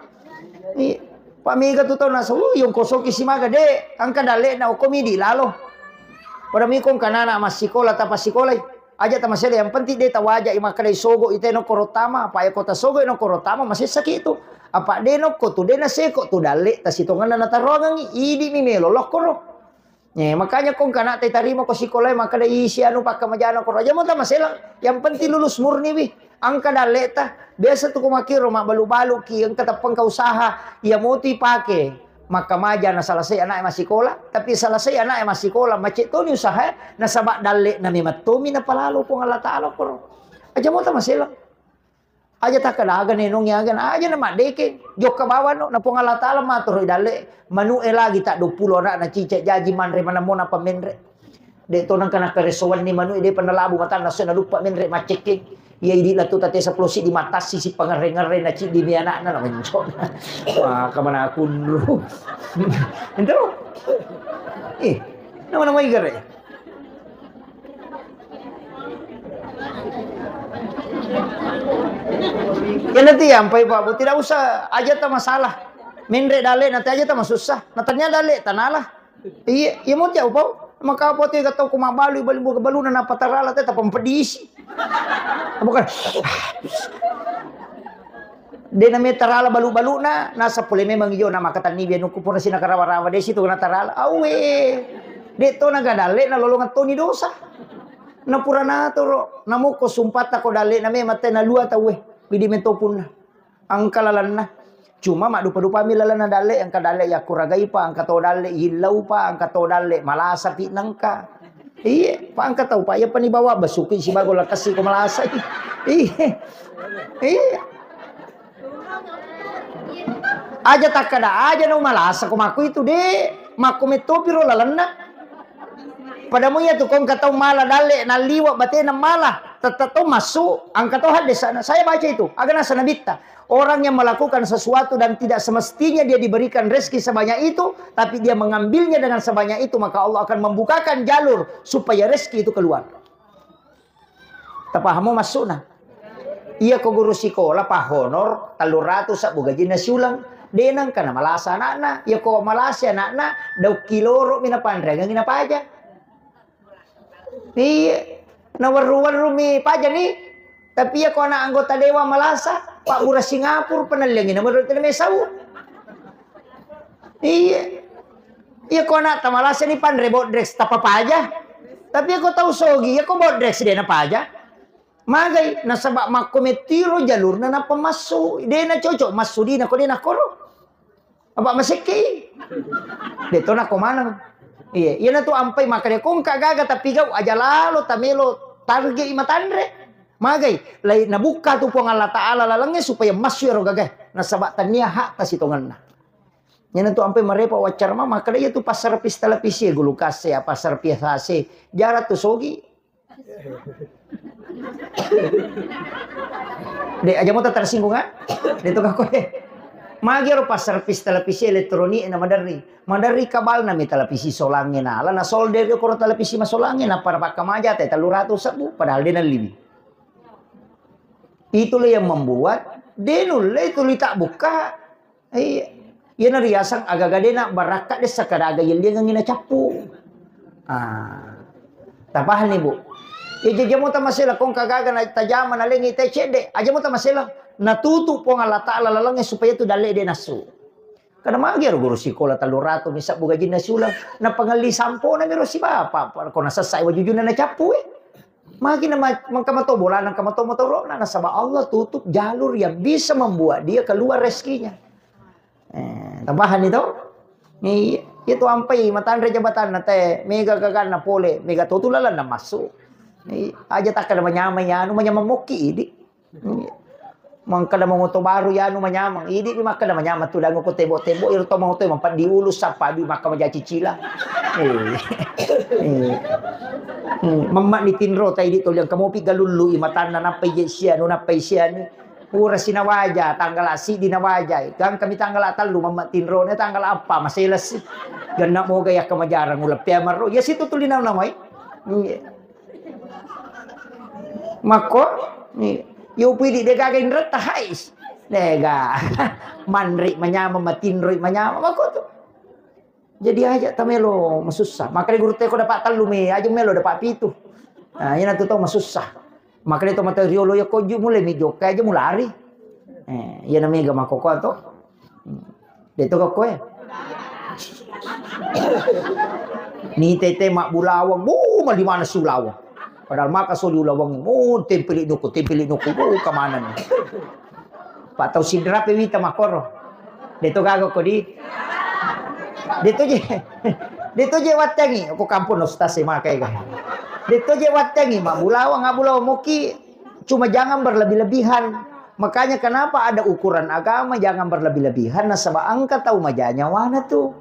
Iya. Pak mega tu tau nasa, "Wih, ongkosoki simaga." De', engka dalle'na, okko midi lalo. Pada mi kong kana anak massikola, tapa sikolai. Aja tamasela, yang penting de' tawaja i makkeda isogo ite nokkoro tama, apa eko tasogo nokkoro tama masessaki itu. Apa de' nokko tu, de' naseko tu dalle' tasitongenna nataroangengi, idi mi melo lokkoro. Eh, makanya kong kana te tarima ko sikolae makkeda isi anu pakkamajana koro. Aja mo tamasela, yang penting lulus murni wi. Engka dalle'ta, biasa tu ko makkiro mabbalu-baluki, engka teppengka usaha, iya motu ipake. Makkamaja na selesai ana'e massikola, tapi selesai ana'e massikola, macet toni usaha, nasaba dalle'na memang tomi napalalo Puang Allah Ta'ala koro. Aja mota maselang. Aja takkadaga nenong yaga, aja na maddeke, jokka bawano, na Puang Allah Ta'ala matoro dalle, manu'e lagi tak dua puluh ana'na cicak jaji manre manemmona pamenre. De' to nengka nakkaresowanni manu'e, de' pa nalabu matanna, so naluppa menre maccekkeng. Iya idi' latu tate sepuluh siddi matassi si pangerre-ngerre na ciddi mi anakna na mencok. Wah, kamana kunru. Ento? Eh, nama-nama igere. Ya nanti ya, ampai Pak Bu, tidak usah aja ta masalah. Menre dalle nanti aja ta masusah. Natanya dalle tanalah. Iya, iya mau tiap pau. Maka apa tu kata ku mabalu, balu, balu, balu, na apa tarala, teh, tapang pedisi. Bukan. De' name tarala balu-balu na, nasa pole memang iyo na makatanni biar nuku pura sina karawa-rawa de' situ na tarala. Awe. De' to na gadalle na lolongan toni dosa. Na pura natoro, na moko sumpata ko dalle na memang teh na lua tau, eh. Bidi metopunna. Engka lalenna. Cuma maddupa-dupami lalenna dalle, engka dalle yakkuragaipa, engka to dalle yillaupa, engka to dalle malasapi nengka. Iye, pa engka taupa iya pani bawa basuki sibago lakasi ko malasai. Iye. Iye. Aja takkada aja na malasa ko makku itu de, makko metopiro lalenna. Padamu iya tu ko engka tau mala dalle nalliwa batena mala, tette to massu, engka to haddesana. Saya baca itu, aga nasa nabitta. Orang yang melakukan sesuatu dan tidak semestinya dia diberikan rezeki sebanyak itu, tapi dia mengambilnya dengan sebanyak itu, maka Allah akan membukakan jalur supaya rezeki itu keluar. Tapahamo maksudna? Iya ko guru sikola pa honor telluratu sebbu gajinna siuleng, de nengka na malasa anakna. Iya ko malasa anakna, daukki loro mi napanreangengi napaja. Iya, nawerru-werru mi pajani. Tapi iya ko anak anggota dewan malasa, pabbura Singapura, penelliangi nomor telepon mesau. Iya. Iya ko anak ta malasa ni panre bodrex tapa paja. Tapi iya ko tau sogi, iya ko bodrex de na paja. Magai, nasaba makko mettiro jalurna nappa massu. De na cocok massu dina ko de na koro. Apa masekke? De to nako maneng. Iya, iya na tu ampai makkeda ko engka gaga tapi gau aja lalo tamelo target i matanre. Magai, lai nabukka tu Puang Allah Ta'ala lalengnge supaya massu ero gaga. Nasaba tania hak ta sitongenna. Iya na tu ampai marepa waccara ma makkeda iya tu passervis televisi, gulukase, apa servis A C. Jara tu sogi. De, aja mota tersinggung, ah? De to kako, eh. Magi ero passervis televisi elektronik na maderri. Maderri kabalna mi televisi solangnge nala, na solder koro televisi masolangnge, na para pakkamaja te telluratu sebbu, padahal de nalliwi. Itulah yang membuat de nulle tuli tak buka. Iya. Iyana riaseng agaga de na barakka de sakadaga yelliangengngi na cappu. Ah. Tapahanni, Bu? Iya, jaja mota masela kong kagaga na tajama na lengi te cedde. Aja mota masela natutu Puang Allah Ta'ala lalengnge supaya tu dalle de nassu. Karena magi ero guru sikola telluratu mi sebbu gajinna siuleng. Na pangelli sampona miro sibapa. Ko nasessai wajujuna na cappu, eh. Magi na ma-, mengka mato bolana, mengka mato motoro'na, nasaba Allah tutup jalur yang bisa membuat dia keluar rezekinya. Eh, tapahanni to? Iya, iya tu ampai matanre jabatanna te, mega gaganna pole, mega to tu lalenna massu. Iya, aja takkada manyameng anu, manyameng mokki idi. Iya. Mangkada mongoto baru ya anu manyameng. Idi mi makkada manyameng tu dangu ko tebo-tebo iro to mongoto mampang diulu sappa dui makka maja cicila. Eh. Eh. Hmm, mamma ni tinro ta idi toliang kamopi galullu i matanna nappa ije sianu nappa isianu. Pura sinawaja tanggala sidi nawaja. Gangkami tanggala tellu mamma tinro ne tanggala appa maselessi. Ganna moga yakka majarang uleppea marro. Ya situ tuli nau namai. Iya. Makko, ni, yo pidi de gaga inretta, hais. Dega. Manri manyama, matinroi manyama, makko tu. Jadi aja tamelo masussa. Makanya guru teko dapat tellu mi, aja melo dapat pitu. Nah, ina tu tau masussa. Makanya to mata riolo ya koju mulai mi jokka aja mulari. Eh, iya namanya gama koko to. De to koe. Ni tete mak bulawang, bu, mali mana sulawang. Padahal maka soli ulaweng, oh, tempeli nuku, tempeli nuku, oh, kamanenni. Pak tau sidrape wita makoro. Deto gaga kodi. Deto je. Deto je wattengi, ko kampung ustaz e maka ega. Deto je wattengi, mabulawang, abulawang moki, cuma jangan berlebih-lebihan. Makanya kenapa ada ukuran agama, jangan berlebih-lebihan, nasaba engka tau maja nyawana tu.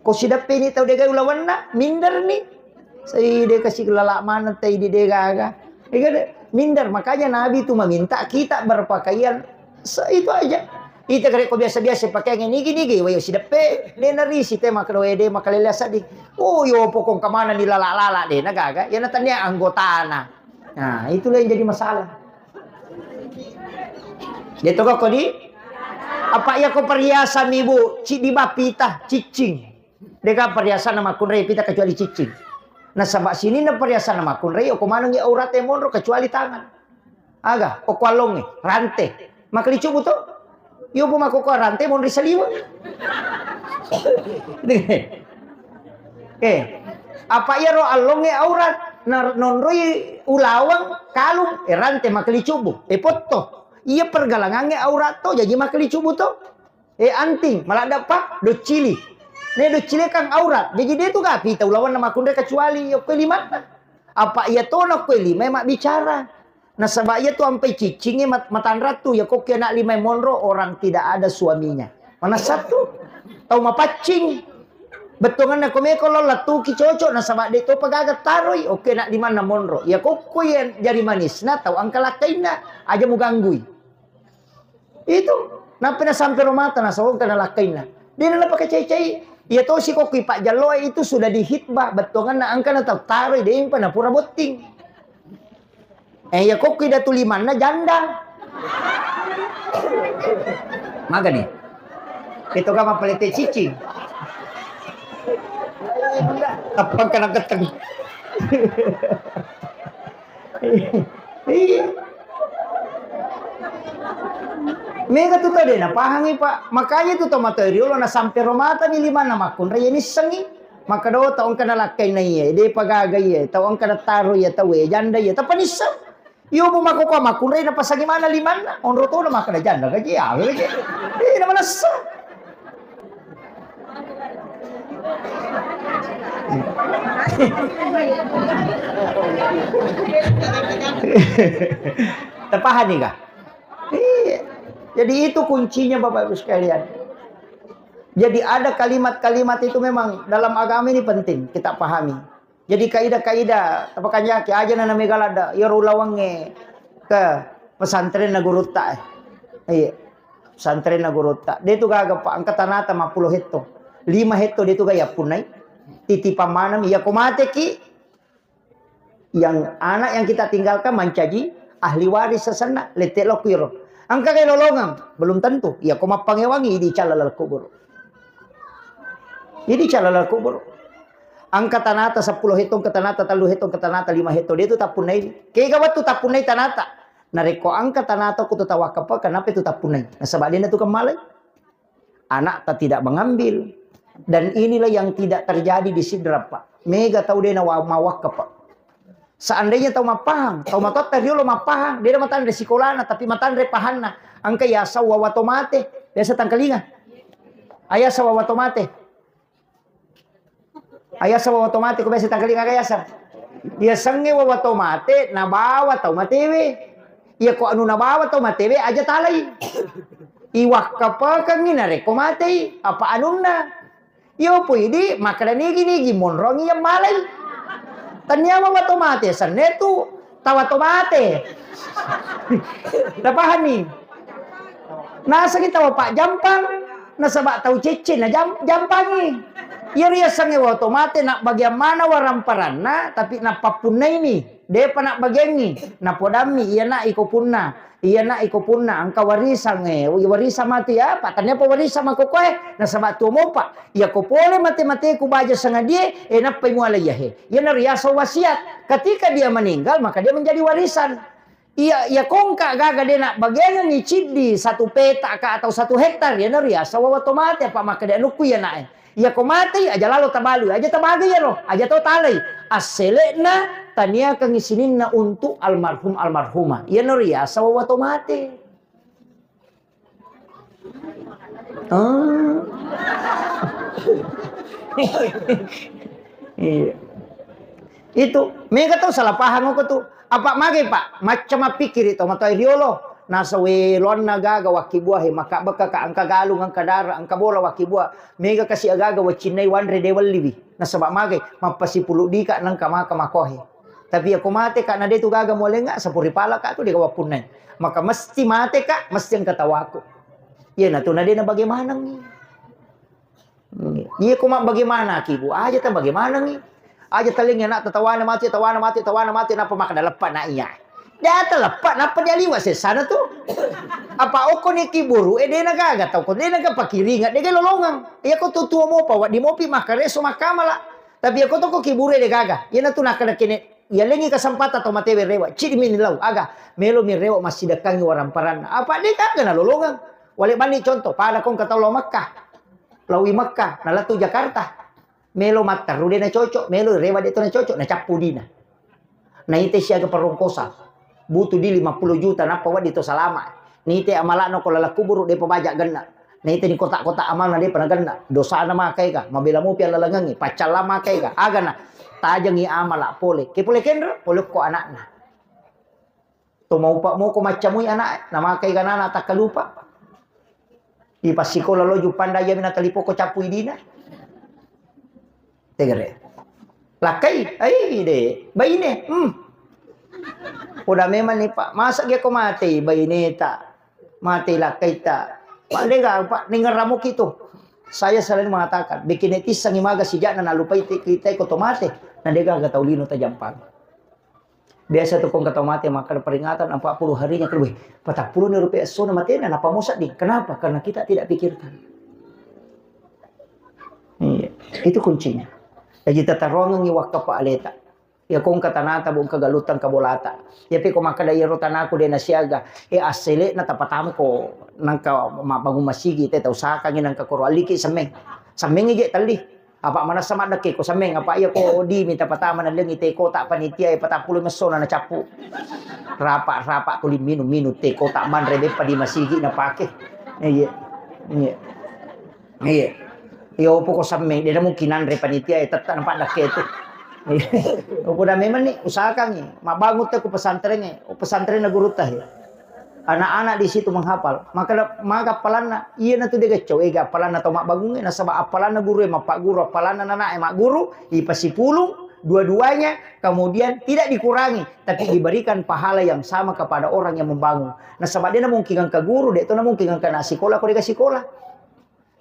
Ko sideppeni tau degai ulawenna, minder ni. Sai de kasi lala maneng tai di de gaga. Ega de, minder. Makanya Nabi itu meminta kita berpakaian se-, itu aja. Ita kare ko biasa-biasa pakaiannya nigi-nigi, wayo sideppe, de narisi te makro de makalele sedih. Oh, yo pokong kemana ni lala-lala de na gaga. Ya na tania anggotana. Nah, itulah yang jadi masalah. Dia toko kodi, apa iya ko perhiasan ibu, ci di bapita, cicing. Dega perhiasan makkunrai pita kecuali cicing. Nasaba sininna perhiasan makkunrai, oko manengi aurate monro kecuali tangan. Aga, oko allonge, rante. Makalicubu to? Yo bu makoko rante monri saliweng. Eh, apa iyaro allonge aurat, na-, nonroi ulaweng, kalung, eh, rante makalicubu, eh, potto. Iya pergalangange aurat to, jaji makalicubu to. Eh, anting, maladde pa, doccili. Ne doccili kan aurat. Jaji de tu gapi tau lawanna makkunrai kecuali okko limanna. Apa iya tona okko lima mabbicara. Nasaba iya tu ampai ciccingi mat-, matanra tu, ya kokki anak lima monro orang tidak ada suaminya. Mana satu? Tau mapaccing. Bettuanganna ko meko lo lettuki cocok, nasaba de to pagaga taroi. Oke, anak limanna monro. Ya kokko ya jari manisna tau angka lakkainna. Aja muganggui. Itu, nappa nasampe ro mata, nasongka nalakkainna. Dena napakacai-cai. Iya tosi kokki pajjalloe itu sudah dihitbah, bettuanganna engka natau taroi, dempa napura botting. Eh, iya kokki datu limanna janda. Magani? Itu kama palete cicing. Tappang kana keteng. Iya. Mega tu tau de napahangi, Pak. Makanya tu tau matoa riolo nasampe ro matani limanna makkunrai ya nissengi. Maka do tau engka nalakkai na iya, de pagaga iya, tau engka nataro iya tau e, janda iya, tappa nisseng. Iyo bu makkokkoe makkunrai napasangi mana limanna, onro tona makkeda janda gaji ya. Eh, na manessa. Tapahani kah? Iya. Jadi itu kuncinya Bapak Ibu sekalian. Jadi ada kalimat-kalimat itu memang dalam agama ini penting kita pahami. Jadi kaidah-kaidah, tapakanja ki aja na namega ladda, iyaro ulawengnge ke pesantren na gurutta, eh. Iya. Pesantren na gurutta. De tu gaga, Pak, engka tanata mappulo hetto. Lima hetto de tu ga yappunnai. Titipang maneng, iya ko mateki, yang anak yang kita tinggalkan mancaji ahli waris sesenna, lette lo kuiro. Engka gai lolongeng, belum tentu. Iya ko mappangewangi, idi calla laleng kubur. Idi calla laleng kubur. Engka tanata seppulo hetto, engka tanata tellu hetto, engka tanata lima hetto. De tu tappunnai. Kega wettu tappunnai tanata. Narekko engka tanata ku tu tawakkapa, kenapa itu tappunnai? Nasaba dena tu kemmalai. Anakta tidak mengambil. Dan inilah yang tidak terjadi di Sidrap, Pak. Mega tau dena wa-, mawakkapa. Seandainya tau mappahang, tau matoatta riolo mappahang, de matanre sikolana, tapi matanre pahanna. Engka yaseng wawa tomate, biasa tangkalinga. Ayaseng wawa tomate. Ayaseng wawa tomate, ko biasa tangkalinga aga yaseng. Yasengnge wawa tomate, nabawa tau matewe. Iya ko anu nabawa tau matewe, aja talai. Iwakkapekengngi narekko matei, apa anunna. Iyo, puidi, makkeda nigi-nigi monrong iya malai. Tania wawa tomate, senne tu tawa tomate. Tapahanni? Nasengi tawa pajjampang, nasaba tau cecce na jam-, jampangi. Iya riasengnge wawa tomate, na bagian mana waramparanna, tapi napappunnaini, depa nabbagiangngi, napodammi, iya na iko punna. Iya na iko punna engka warisangnge, warisan matu ya, Pak, tania pa warisan makkokkoe, nasaba tuo mopa. Iya ko pole mate-mateku baja sangadie, e nappai muala iya he. Iya na riaseng wasiat. Ketika dia meninggal, maka dia menjadi warisan. Iya, iya kongka gaga de na bagiangengngi ciddi satu peta ka atau satu hektar, iya na riaseng wawa tomate, apa makkeda anukku iya na e. Iya ko matei, aja lalo tabalui, aja tabagai iyaro, aja to talai. Assele'na taniakangngi sininna untuk almarhum almarhumah. Iyano riaseng wawa to mate. Ah. Iya. Itu, mega tau salah paham ko tu. Apa magai, Pak? Macca mappikiri to matoa riolo. Nasa we loanna gaga wakkibua he, maka beka ka engka galung, engka dara, engka bola wakkibua. Mega kasi agaga wacinnai wanre de welliwi. Nasaba magai, mappasipulu dika nengka maka makohe. Tapi ako mate ka na de tu gaga molenga, sapuri pala ka tu de wapunnai. Maka mesti mate ka, mesti engka tawaku. Iya na tu na de na bagaimanangngi. Iya ko ma bagaimana ki, Bu? Aja ta bagaimana ni? Aja talengi anak tatawana mati, tawana mati, tawana mati, napa maka daleppa na iya. Data leppa napa dia liwa sesana tu. Apa oko ni ki buru e dena gaga tau ko dena ga pakiringa dega lolongang. Iya ko tu tuo mopa wa di mopi makareso makamala. Tapi iya ko toko ki buru e de gaga. Iya na tu nakada kene iya lengi kesempatan tau matewe rewa. Cidi mini lau aga melo mi rewa massidakkangi waramparanna. Apa de gaga na lolongang. Wale bani contoh pada kong katau lo Makkah. Laowi Mekka, nalettu Jakarta. Melo matteru de nacocok, melo rewa de to nacocok, nacappu dina. Naite siaga perongkosan. Butuh di lima puluh juta nappa wedding to salama. Nite amalakna ko laleng kuburu de pabaja genna. Naite ni kotak-kotak amalna de pernah genna. Dosana makai ka, mabela mopi alalangengi, paccalla makai ka. Agana tajengi amala pole. Ke pole kenro, pole ko anakna. To maupa moko maccamui anak, namakai ganana takkalupa. Ipassikola lo juppanda iyami natalipoko cappu idina. Tegere. Lakkai, ai de, baine, hmm. Udah memang nih Pak, masa dia ko matei baineta, matei lakkaita. Pak dega, Pak, dengar ramuki tuh. Saya selalu mengatakan, bikin netizen imaga sijakna nalupai kita ko to mate, na dega ga tau lino tajampang. Biasa tu kong katau mate makkeda peringatan empat puluh harinya, kalau weh, patappulo ni rupiah essona matena, napa mo sedding? Kenapa? Karena kita tidak pikirkan. Iya, itu kuncinya. Jadi tataruangengi wakka pa aleta. Ya kong katanata bu engka galutang kabolata. Ya pe ko makkeda iyaro tanaku de nasiaga. E assele na tapatama ko nangka mabbangun masigi te tau sakangi nangka koro aliki semmeng. Semmengi je telli. Apa manessa maddekke ko semmeng, apa iya ko di minta patama nallengi te kota panitia e patappulo messona nacappu. Rapa-rapa tuli minum-minum te kota manre beppa di masigi napake. Iya. Iya. Iya. Iya opo ko semmeng, de mungkin nanre panitia e tetta napaddekke tu. Iya. Opo da memang ni usahakangi, mabbangun te ku pesantren e, pesantren na guru teh. Anak-anak di situ menghafal. Maka, maka appalanna, iya natu de gaccau, ega appalanna tau mabbangungnge, nasaba appalanna guru e mappaguru, appalanna nana e magguru, ipasipulung dua-duanya, kemudian tidak dikurangi, tapi diberikan pahala yang sama kepada orang yang membangun. Nasaba de namungkin engka guru, de to namungkin engka na sikola ko de ga sikola.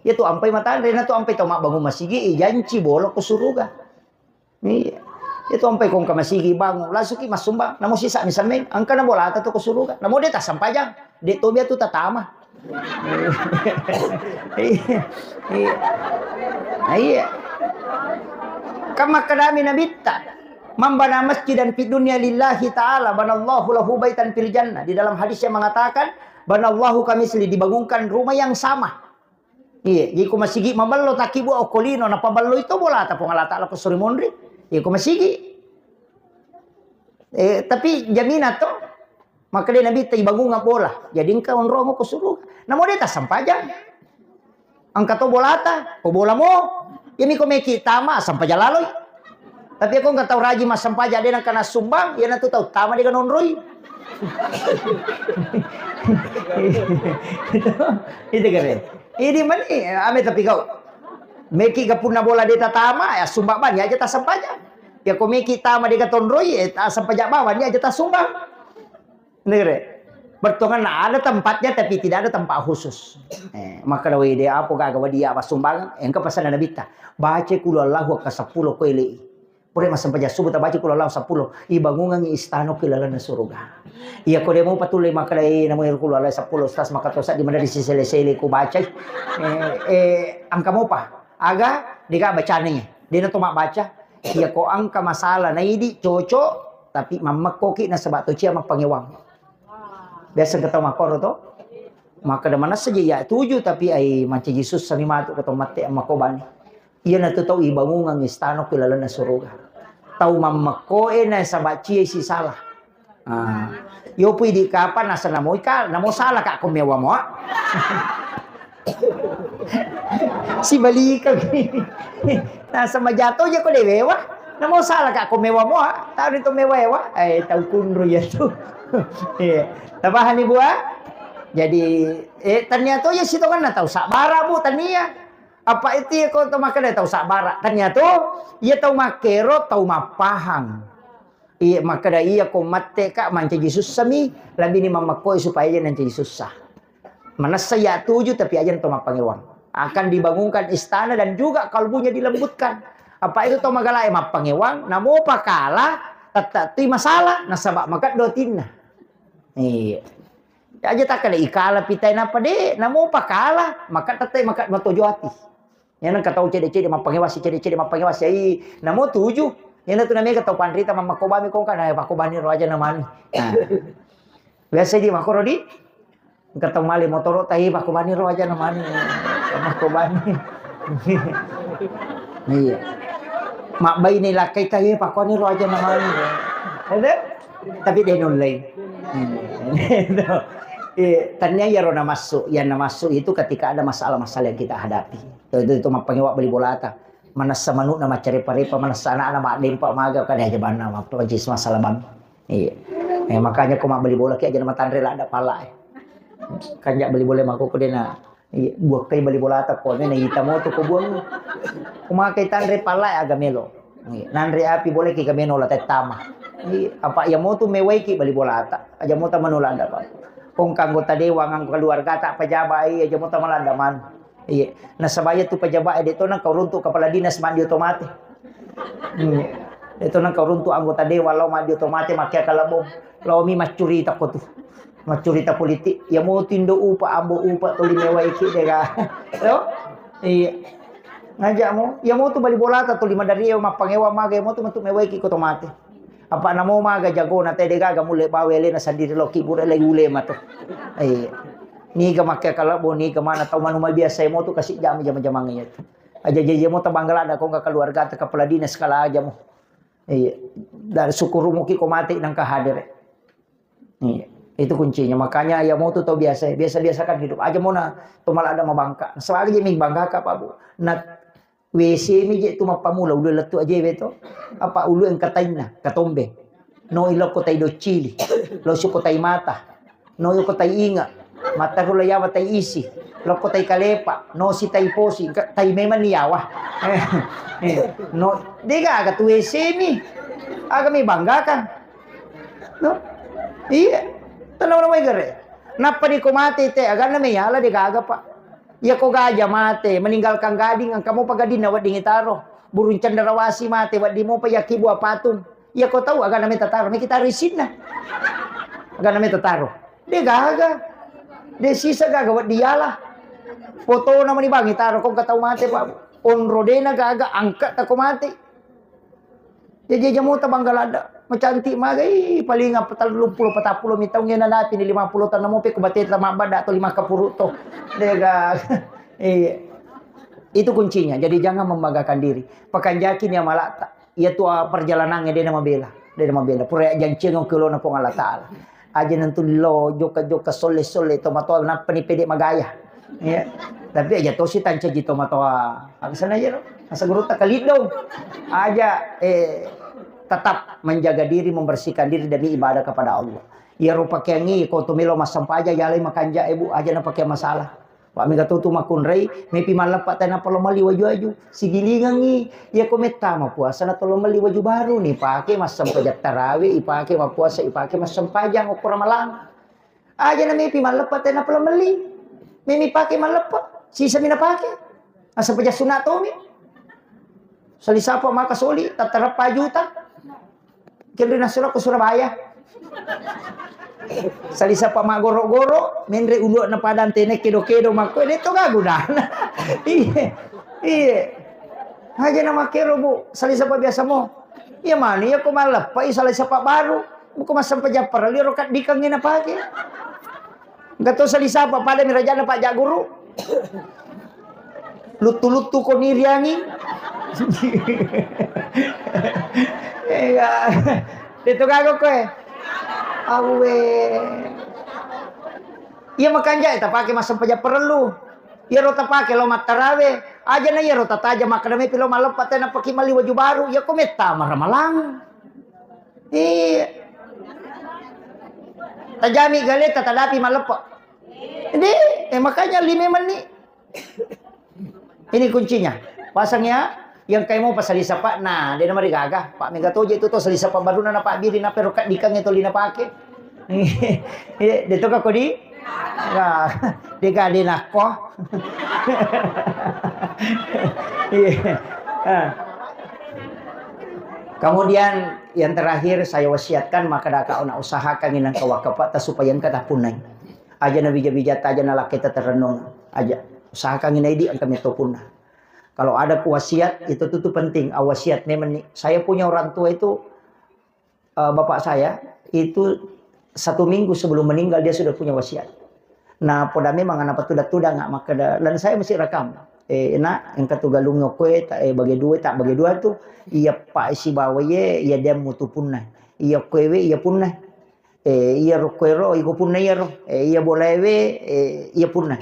Iya tu ampai matanre, na tu ampai tau mabbangun masigi, ijanci bolo ko suruga. Iya. Itu ampai kong ka masigi bangun, langsung ki massumbang. Namo sisa mi semmeng, engka na bolata tu ko suruga. Namo de tasampajang, de to bia tu tatama. Iya. Iya. Nah, iya. Kan makkedami nabitta, "Man bana masjidan fid dunya lillahi ta'ala, banallahu lahu baitan fil jannah." Di dalam hadis yang mengatakan, "Banallahu kamisli," dibangunkan rumah yang sama. Iya, jadi ko masigi mabello takkibua okko lino, napabelloi to bolata Puang Allah Ta'ala ko suri monri. Iya, ko masigi. Eh, tapi jaminan to, makkeda Nabi ta ibangunga bola. Jadi engka onrong ko suruga. Namo de tasampajang. Engka to bolata, ko bola mo. Iyami ko meki tama, sampajang laloi. Tapi ko engka tau rajin massampajang de nengka nassumbang, iyanatu tau tama de ganonroi. Itu, itu kare. Ini mani, ame tapi kau. Meki ga punna bola de tatama, ya sumbang bani aja tasampajang. Ya ko meki tama de gatonroi, eh, tasampajang bawang, ni aja tasumbang. Negeri. Bertongan ada tempatnya tapi tidak ada tempat khusus. Eh, maka dawe de apa gaga wadia apa sumbangan, engka pesan Nabi ta. Baca kulu Allahu ka sepuluh ko elei. Pura massempajang subuh tabaca kulu Allahu sepuluh, ibangungangi istana ki lalenna suruga. Iya ko de mau patulle makkeda, eh, namu kulu Allahu sepuluh, Ustaz, maka tosa di mana di sisele-sele ku baca. Eh, eh, engka mopa. Aga de ga bacane. De na to mabbaca. Iya ko engka masalah naidi cocok, tapi mammekkoki nasaba to cia mappangewang. Biasa engka tau makkoro to. Makkeda manessa je iya tuju, tapi ai mancaji sussami matu ko to mate makko bani. Iyanatu tau ibangungang istana ku lalenna suruga. Tau mammekkoe nasaba ciai sisala. Ah. Yo pui di kapan nasa namo ika, namo sala ka ko mewa moa. Sibalikang. Nasa majato je ko dewewa. Namo sala ka ko mewa moa. Tau itu mewa ewa. Eh, tau kunru ya tu. Iya. Tapahani bua? Jadi, eh, tania to ya sitonganna tau sabara bu tania. Apa itu ya ko to makkeda tau sabara. Tania to, iya tau makkero tau mappahang. Iya, makkeda iya ko matte ka mancaji sussa mi, lebih ni mammakkoi supaya je nancaji sussa. Manessa ya tuju tapi aja to mappangewang. Akan dibangunkan istana dan juga kalbunya dilembutkan. Apa itu to magalae mappangewang, namo pakala, tetta tui masalah, nasaba makeddo atinna. Iya. Aja takkeda ikala pitai napa de, namo pakala, maka tette maka matojo ati. Iya nengka tau cede-cede mappangewasi, cede-cede mappangewasi, ai, namo tuju. Iyana tu namega tau panrita mammakkobami kongka, na pakkobani ro aja namani. Nah. Biasa di makkoro di, engka tau male motoro tahi pakkobani ro aja namani. Makkobani. Iya. Mabbaine lakkai tahi pakkoni ro aja namani. Ada? Tapi de nullei. Iya. Eh, tania iyaro namassu, yang namassu itu ketika ada masalah-masalah yang kita hadapi. Itu, itu, itu mappangewa bali bolata. Manessa manukna maccarepa-repa, manessa anakna maddempa maga, kada aja banna mappancis masalah bang. Iya. Eh, makanya ko mabbali bola ki aja matanre ladda pala, eh. Kanja bali bola mako ko dena. Iya, buakkai bali bolata ko nena ita moto ko buang. Ko makai tanre pala aga melo. Iya, nanre api boleh ki kameno la tettama. Iya, apa iya moto mewai ki bali bolata. Aja mota manu ladda, Pak. Kong anggota dewan, anggo keluarga tak pejabat, iya, aja mota malanda man. Iya. Nasaba iya tu pejabat, eh, de to nengka uruntuk kepala dinas mandi otomate. Iya. De to nengka uruntuk anggota dewan lao mandi otomate makkea kalabong. Lao mi maccurita ko tu. Maccurita politik. Iya mo tindo upa, ambo upa, tuli mewai ki dega. Lo? Iya. Ngajak mo. Iya mo tu bali bolata tuli madari mappangewa maga, iya mo tu metu mewai ki ko tomate. Apa namo maga jagona te de gaga mulle bawe alena sandiri lo kibure le ule mato. Eh, niga makke kalabo, niga mana tau manu mabiasa mo tu kasi jama jama-jamang iya tu. Aja jaji mo tabanggalada ko nggak keluarga te kepala dinas kala aja mo. Iya. Dan syukur muki ko mate nangka hadir. Iya. Itu kuncinya. Makanya ya mo tu tau biasa, biasa-biasakan hidup. Aja mo na to malada mabangka. Sebab aja mi bangga ka Pak Bu. Na W C mi je tu mappamula ulu lettu ajewe to. Apa ulu engka tainna, katombe. No ilokko tai doccili, losuko tai mata, no yoko tai inge, mataru la yawa tai isi, lokko tai kalepa, no si tai posi, engka tai memang ni yawa. Eh, eh, no, dega aga tu W C mi. Aga mi banggakan. No? Iya. Tenang namai gere. Nappa di ko mate te, aganna me yala dega aga, Pak. Iya ko gaja mate, meninggalkan gading, engka mopa gadinna wedding itaro. Burung cenderawasi mate, wedding mopa yakkibu apatung. Iya ko tau, agana meta taro, meki taro isinna. Agana meta taro. De gaga. De sisa gaga wedding yala. Fotona mani bang itaro, ko engka tau mate, Pak. Onro dena gaga, angka tako mate. Jaji aja mota bangga ladda. Macantik maga, ih, paling apa telluppulo, patappulo mi taung ena napi ni lima puluh taung namo pe ko bateta mabbada atau lima kapuru to. Dega. Iya. Itu kuncinya. Jadi jangan membanggakan diri. Pakanjaki ni amalata. Iya tu, ah, perjalanannya de na mabela. De na mabela. Pura janceng kelona Puang Allah Taala. Aja nentu lo jokka-jokka solle-solle tomatoa nappa ni pede magaya. Iya. Tapi aja tosi tancaji tomatoa. Aga sana aja lo. Masa guru tak kalidong. Aja, eh, tetap menjaga diri, membersihkan diri demi ibadah kepada Allah. Iya rupa kengi ko to melo massempajang yalai makanja ebu aja na pakai masalah. Wa mega to tu makkunrai, mepi malleppa tena polo melli waju-waju. Sigilingangi, iya ko mettama puasa na tolo melli waju baru ni pake massempajang tarawe, ipake mappuasa, ipake massempajang okko Ramalang. Aja na mepi malleppa tena polo melli. Memi pake malleppa, sisa mi na pake. Massempajang sunat tomi. Salisapa maka soli, tattareppa juta. Kenri nasuro ke Surabaya. Salisapa maggoro-goro, menre ulu'na padang tene kedo-kedo makko, de to gaga gunana. Iya. Iya. Aja na makkero, Bu. Salisapa biasa mo. Iya mani, iya ko malleppa, iya salisapa baru. Buko massempajang parelli ro kaddikangngi na pake. Engka to salisapa pada mi rajana Pak Jaguru. Luttu-luttu ko niriangi. Iya. Deto gaga koe. Awe. Iya makanja tapake massempajang parellu. Iyaro tapake lo mattarawe. Aja na iyaro tataja makkeda mepi lo malleppa tena paki mali waju baru. Iya ko metta maramalang. Iya. Tajami galeta tadapi malleppa. Jadi, eh, makanya lima menit. Ini kuncinya. Pasang ya, yang kayak mau pasali sapa, nah, dia nama digaga. Pak Mega Toje itu tuh sali sapa baru nana Pak Biri, napa rokat dikang itu lina pakai. Iya, dia tuh kok di, nah, dia gak ada nako. Iya. Ah. Kemudian yang terakhir saya wasiatkan, maka daka ona usahakan inang kawakapa ta supaya engka tapunai. Aja na bija-bija ta, aja na lakketa terrenung. Aja. Usahakan inai di engka metto punna. Kalau ada ku wasiat, itu tuh, tuh penting. Ah, wasiat memang nih. Saya punya orang tua itu, eh, bapak saya itu satu minggu sebelum meninggal dia sudah punya wasiat. Nah, poda memang anak petuda-tuda nggak makkeda, dan saya masih rekam. Eh, nak, engka tu galung koe, tak, eh, bagi dua, tak bagi dua tuh. Iya, Pak, isi bawa ye, iya, dia mutu punna. Iya, koewe, iya, punna. Eh, iyaro koero, iko punna iyaro. Eh, iya bolaewe, eh, iya punna.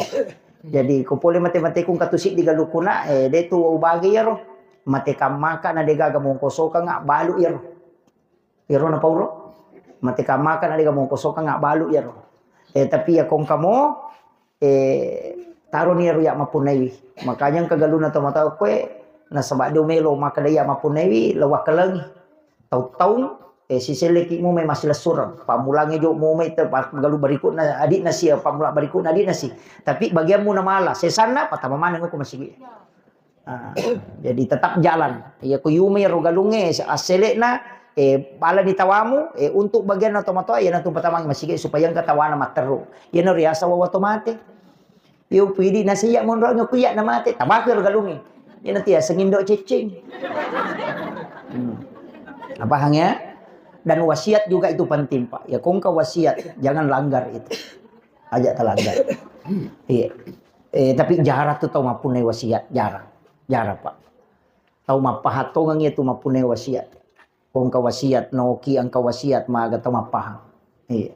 Jadi, ko pole mate-mateku engka tu siddi galukuna, eh, de tu ubage iyaro. Mate kammaka na degaga mongkosokanga balu iyaro. Iyaro na pauro. Mate kammaka na degaga mongkosokanga balu iyaro. Eh, tapi iya kongkamo, eh, taroni iyaro iya mappunnaiwi. Makanya engka galunna tomatoa koe, nasaba de melo makkeda iya mappunnaiwi, lo wakkalengi. Taung-taung, eh, siselleki mumai massilessureng. Pammulangnge jo mumai te-, pa-, galu berikutna adikna si, pammula berikutna adikna si. Tapi bagiammu namala, sesanna patama maneng ko masigi. Ah, jadi tetap jalan. Iya ko yumai ro galungnge, se-, asselekna, eh, balani tawamu, eh, untuk bagianna tomatoa, iya natu patamangi masigi supaya engka tawana matteru. Iyana riasa wawa to mate. Iyo, pidi nasi iya monro ku iya na mate, tabaku ro galungnge. Iyana tiaseng indo ceceng. Hmm. Apa hanya? Dan wasiat juga itu penting, Pak. Ya, kongka wasiat, jangan langgar itu. Aja talanggar. Iya. Eh, tapi jarang tuh tau mappunnai wasiat, jarang. Jarang, Pak. Tau mappahattongang itu mappunnai wasiat. Ko engka wasiat, noki engka wasiat, maga tau mappahang. Iya.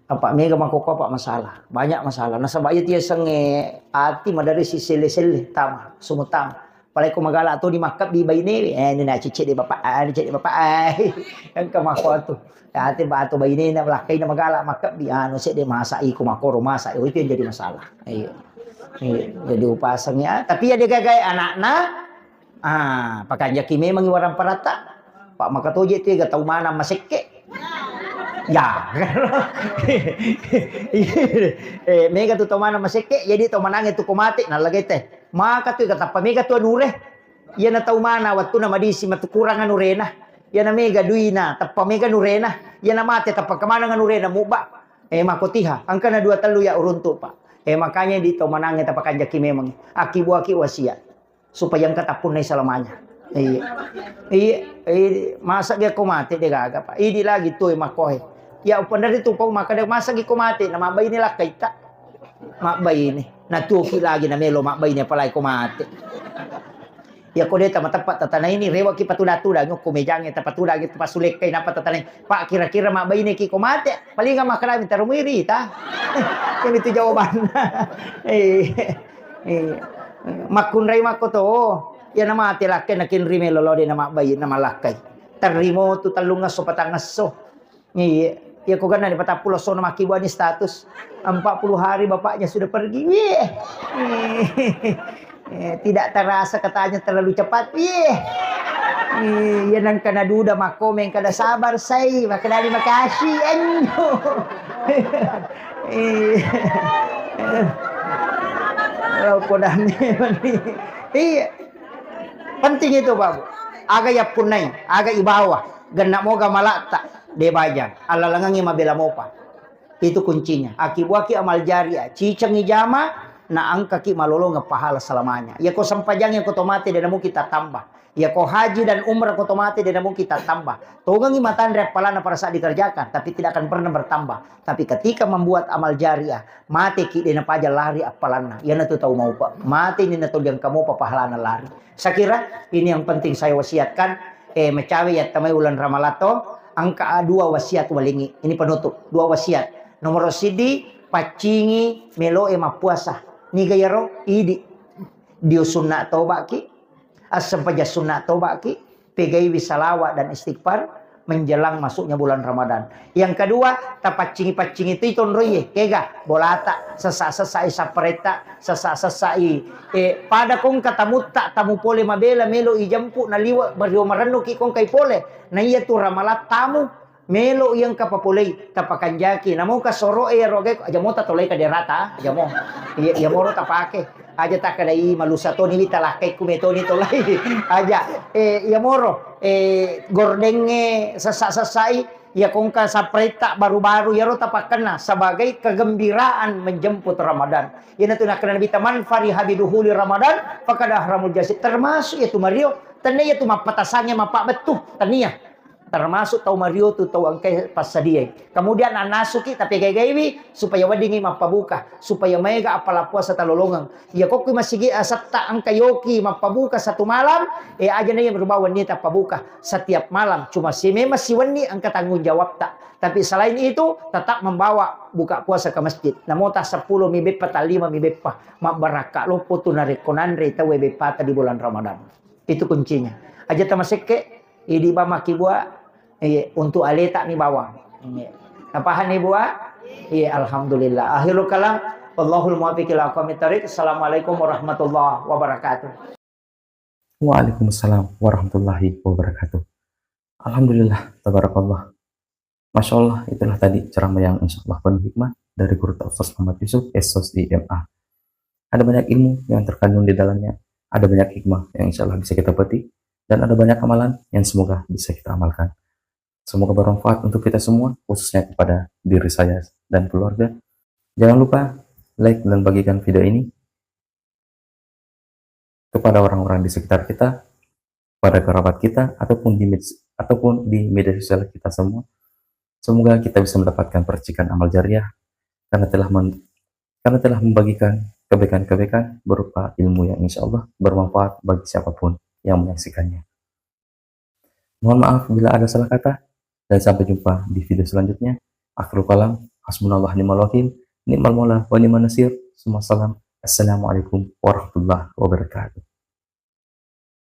Apa mega makkokko apa masalah? Banyak masalah. Nasaba iya tiasengnge ati madari siselle-selle tama, sumutama. Apalagi ko magala to di makkabbi bainewe, eh, ini na cicek de bapak, ah, ini cek de bapak, ah. Engka makko tu. Ya, ati batu bainena, lakkaina magala makkabbi, anu, sedde masa iko makoro masa, oh, itu yang jadi masalah. Iya. Iya. Jadi upaseng ya, tapi ya dia gagai anakna, Ah, pakanjaki memang warang paratta. Pak makatoje tega tau manang masekke. Ya. Eh, mega tu tau manang masekke, jadi tau manang itu ko mate, nallagete. Maka tu tappa mega tu anure. Iyana tau mana wattuna madisi matu kurang anurena. Iyana mega duina, tappa mega nurena. Iyana mate, tappa kemanang anurena, muba. Eh, makotiha. Angkana dua tellu ya uruntu, Pak. Eh, makanya di tau manang tapakanjaki memang. Akibuaki wasiat. Supaya engka tappunnai selamanya. Iya. Iya, iya, masa gi ko mate de gaga, Pak. Idi lagi tu makkoe. Ya, upandari tu pau maka de masa gi ko mate, na mabbaine lakkaita. Mabbaine. Na tuki lagi na melo mabbaine apalagi ko mate. Ya ko de tama tepat tatana ini rewaki patuda-tuda nyokko mejange tapatuda gitu pasulekkai napa tatana. Pak, kira-kira mabbaine ki ko mate, paling makkada minta rumui rita. Yang itu jawabannya. Eh. Eh, makkunrai makko to, iya na mate lakkai na kinri melo lo de na mabbai na malakkai. Terrimo tu tellung esso patang esso. Iya, iya ko ganna ni patappulo esso na makkibuani status. Empat puluh hari bapaknya sudah pergi. Wih. Eh, tidak terasa katanya terlalu cepat. Wih. Eh, iya nangka na duda makko mengkada sabar sai, makkedani makasih. Anjo. Eh. Lo podang memang ni. Iya. Penting itu, Pak. Aga yappunnai, aga ibawa. Genna moga malakta, de bajang. Allalengengi mabela mopa. Itu kuncinya. Akibuaki amal jariah, cicengi jama, na angkaki malolongeng pahala selamanya. Ya ko sempajang ya ko tomate de namu kita tambah. Iya ko haji dan umrah ko to mate, de' namungkin tattamba. Tongengi matanre appalanna pada saat dikerjakan, tapi tidak akan pernah bertambah. Tapi ketika membuat amal jariah, mateki de' napaja lari appalanna. Iyanatu tau maupa. Mateni natolli engka mopa pahalana lari. Saya kira ini yang penting saya wasiatkan. Eh, macawe yattamai uleng Ramalang to, engka dua wasiat walengi. Ini penutup, dua wasiat. Nomor siddi, paccingi meloe mappuasa. Niga yaro? Idi. Dio sunna tobaki, assempajang sunna tobaki, pegaiwi salawat dan istighfar menjelang masuknya bulan Ramadan. Yang kedua, tapaccingi-paccingi tu tonroiye, kega, bolata, sessa-sessai sapparetta, sessa-sessai, eh, pada kongka tamutta, tamu pole mabela, melo ijempu, naliwa, bario marennuki kongkai pole. Na iya tu Ramalang tamu, melo iya engka papolei, tapakanjaki. Namoka soroe iyaro gae, aja mo tatolai kaderata, aja mo. Iya, iya moro tapake. Aja takkadai malusa toni wita lakkai ku metoni tolai. Aja, eh, iya moro, eh, gordengnge sessa-sessai, iya kongka sapretta baru-baru, iyaro tapakkenna sebagai kegembiraan menjemput Ramadan. Iyanatu nakkeda Nabitta, "Man fariha biduhuli Ramadan, faqad ahramul jazim." Termasuk iya tu mario, tennia iya tu mappatasangnge mappabbettu, tennia. Termasuk tau mario tu tau engkai passadiai. Kemudian annasuki tapegai-gaiwi supaya weddingngi mappabuka, supaya maega appala puasa talolongeng. Iya kokki masigi asetta engka yoki mappabuka satu malam, eh, aja na iya merubah wenni tappabuka setiap malam. Cuma si memang si wenni engka tanggung jawabta. Tapi selain itu tetap membawa buka puasa ke masjid. Namo ta seppulo mi beppa, ta lima mi beppa, mabbarakka loppo tu narekko nanre tauwe beppata di bulan Ramadan. Itu kuncinya. Aja tamasekke, idi ba makkibua, eh, untuk aleta mi bawang. Iya. Napahani bua? Iya, alhamdulillah. Akhirul kalam, wallahul muwaffiq ila aqwamit thariq. Assalamualaikum warahmatullahi wabarakatuh. Waalaikumsalam warahmatullahi wabarakatuh. Alhamdulillah, tabarakallah. Masya Allah, itulah tadi ceramah yang insya Allah penuh hikmah dari Guru Ustaz Muhammad Yusuf, S O S I M A. Ada banyak ilmu yang terkandung di dalamnya, ada banyak hikmah yang insya Allah bisa kita petik, dan ada banyak amalan yang semoga bisa kita amalkan. Semoga bermanfaat untuk kita semua, khususnya kepada diri saya dan keluarga. Jangan lupa like dan bagikan video ini kepada orang-orang di sekitar kita, pada kerabat kita, ataupun di med-, ataupun di media sosial kita semua. Semoga kita bisa mendapatkan percikan amal jariah karena telah men-, karena telah membagikan kebaikan-kebaikan berupa ilmu yang insya Allah bermanfaat bagi siapapun yang menyaksikannya. Mohon maaf bila ada salah kata, dan sampai jumpa di video selanjutnya. Akhirul kalam, hasbunallah ni'mal wakil, ni'mal maula wa ni'man nasir. Summa salam. Assalamualaikum warahmatullahi wabarakatuh.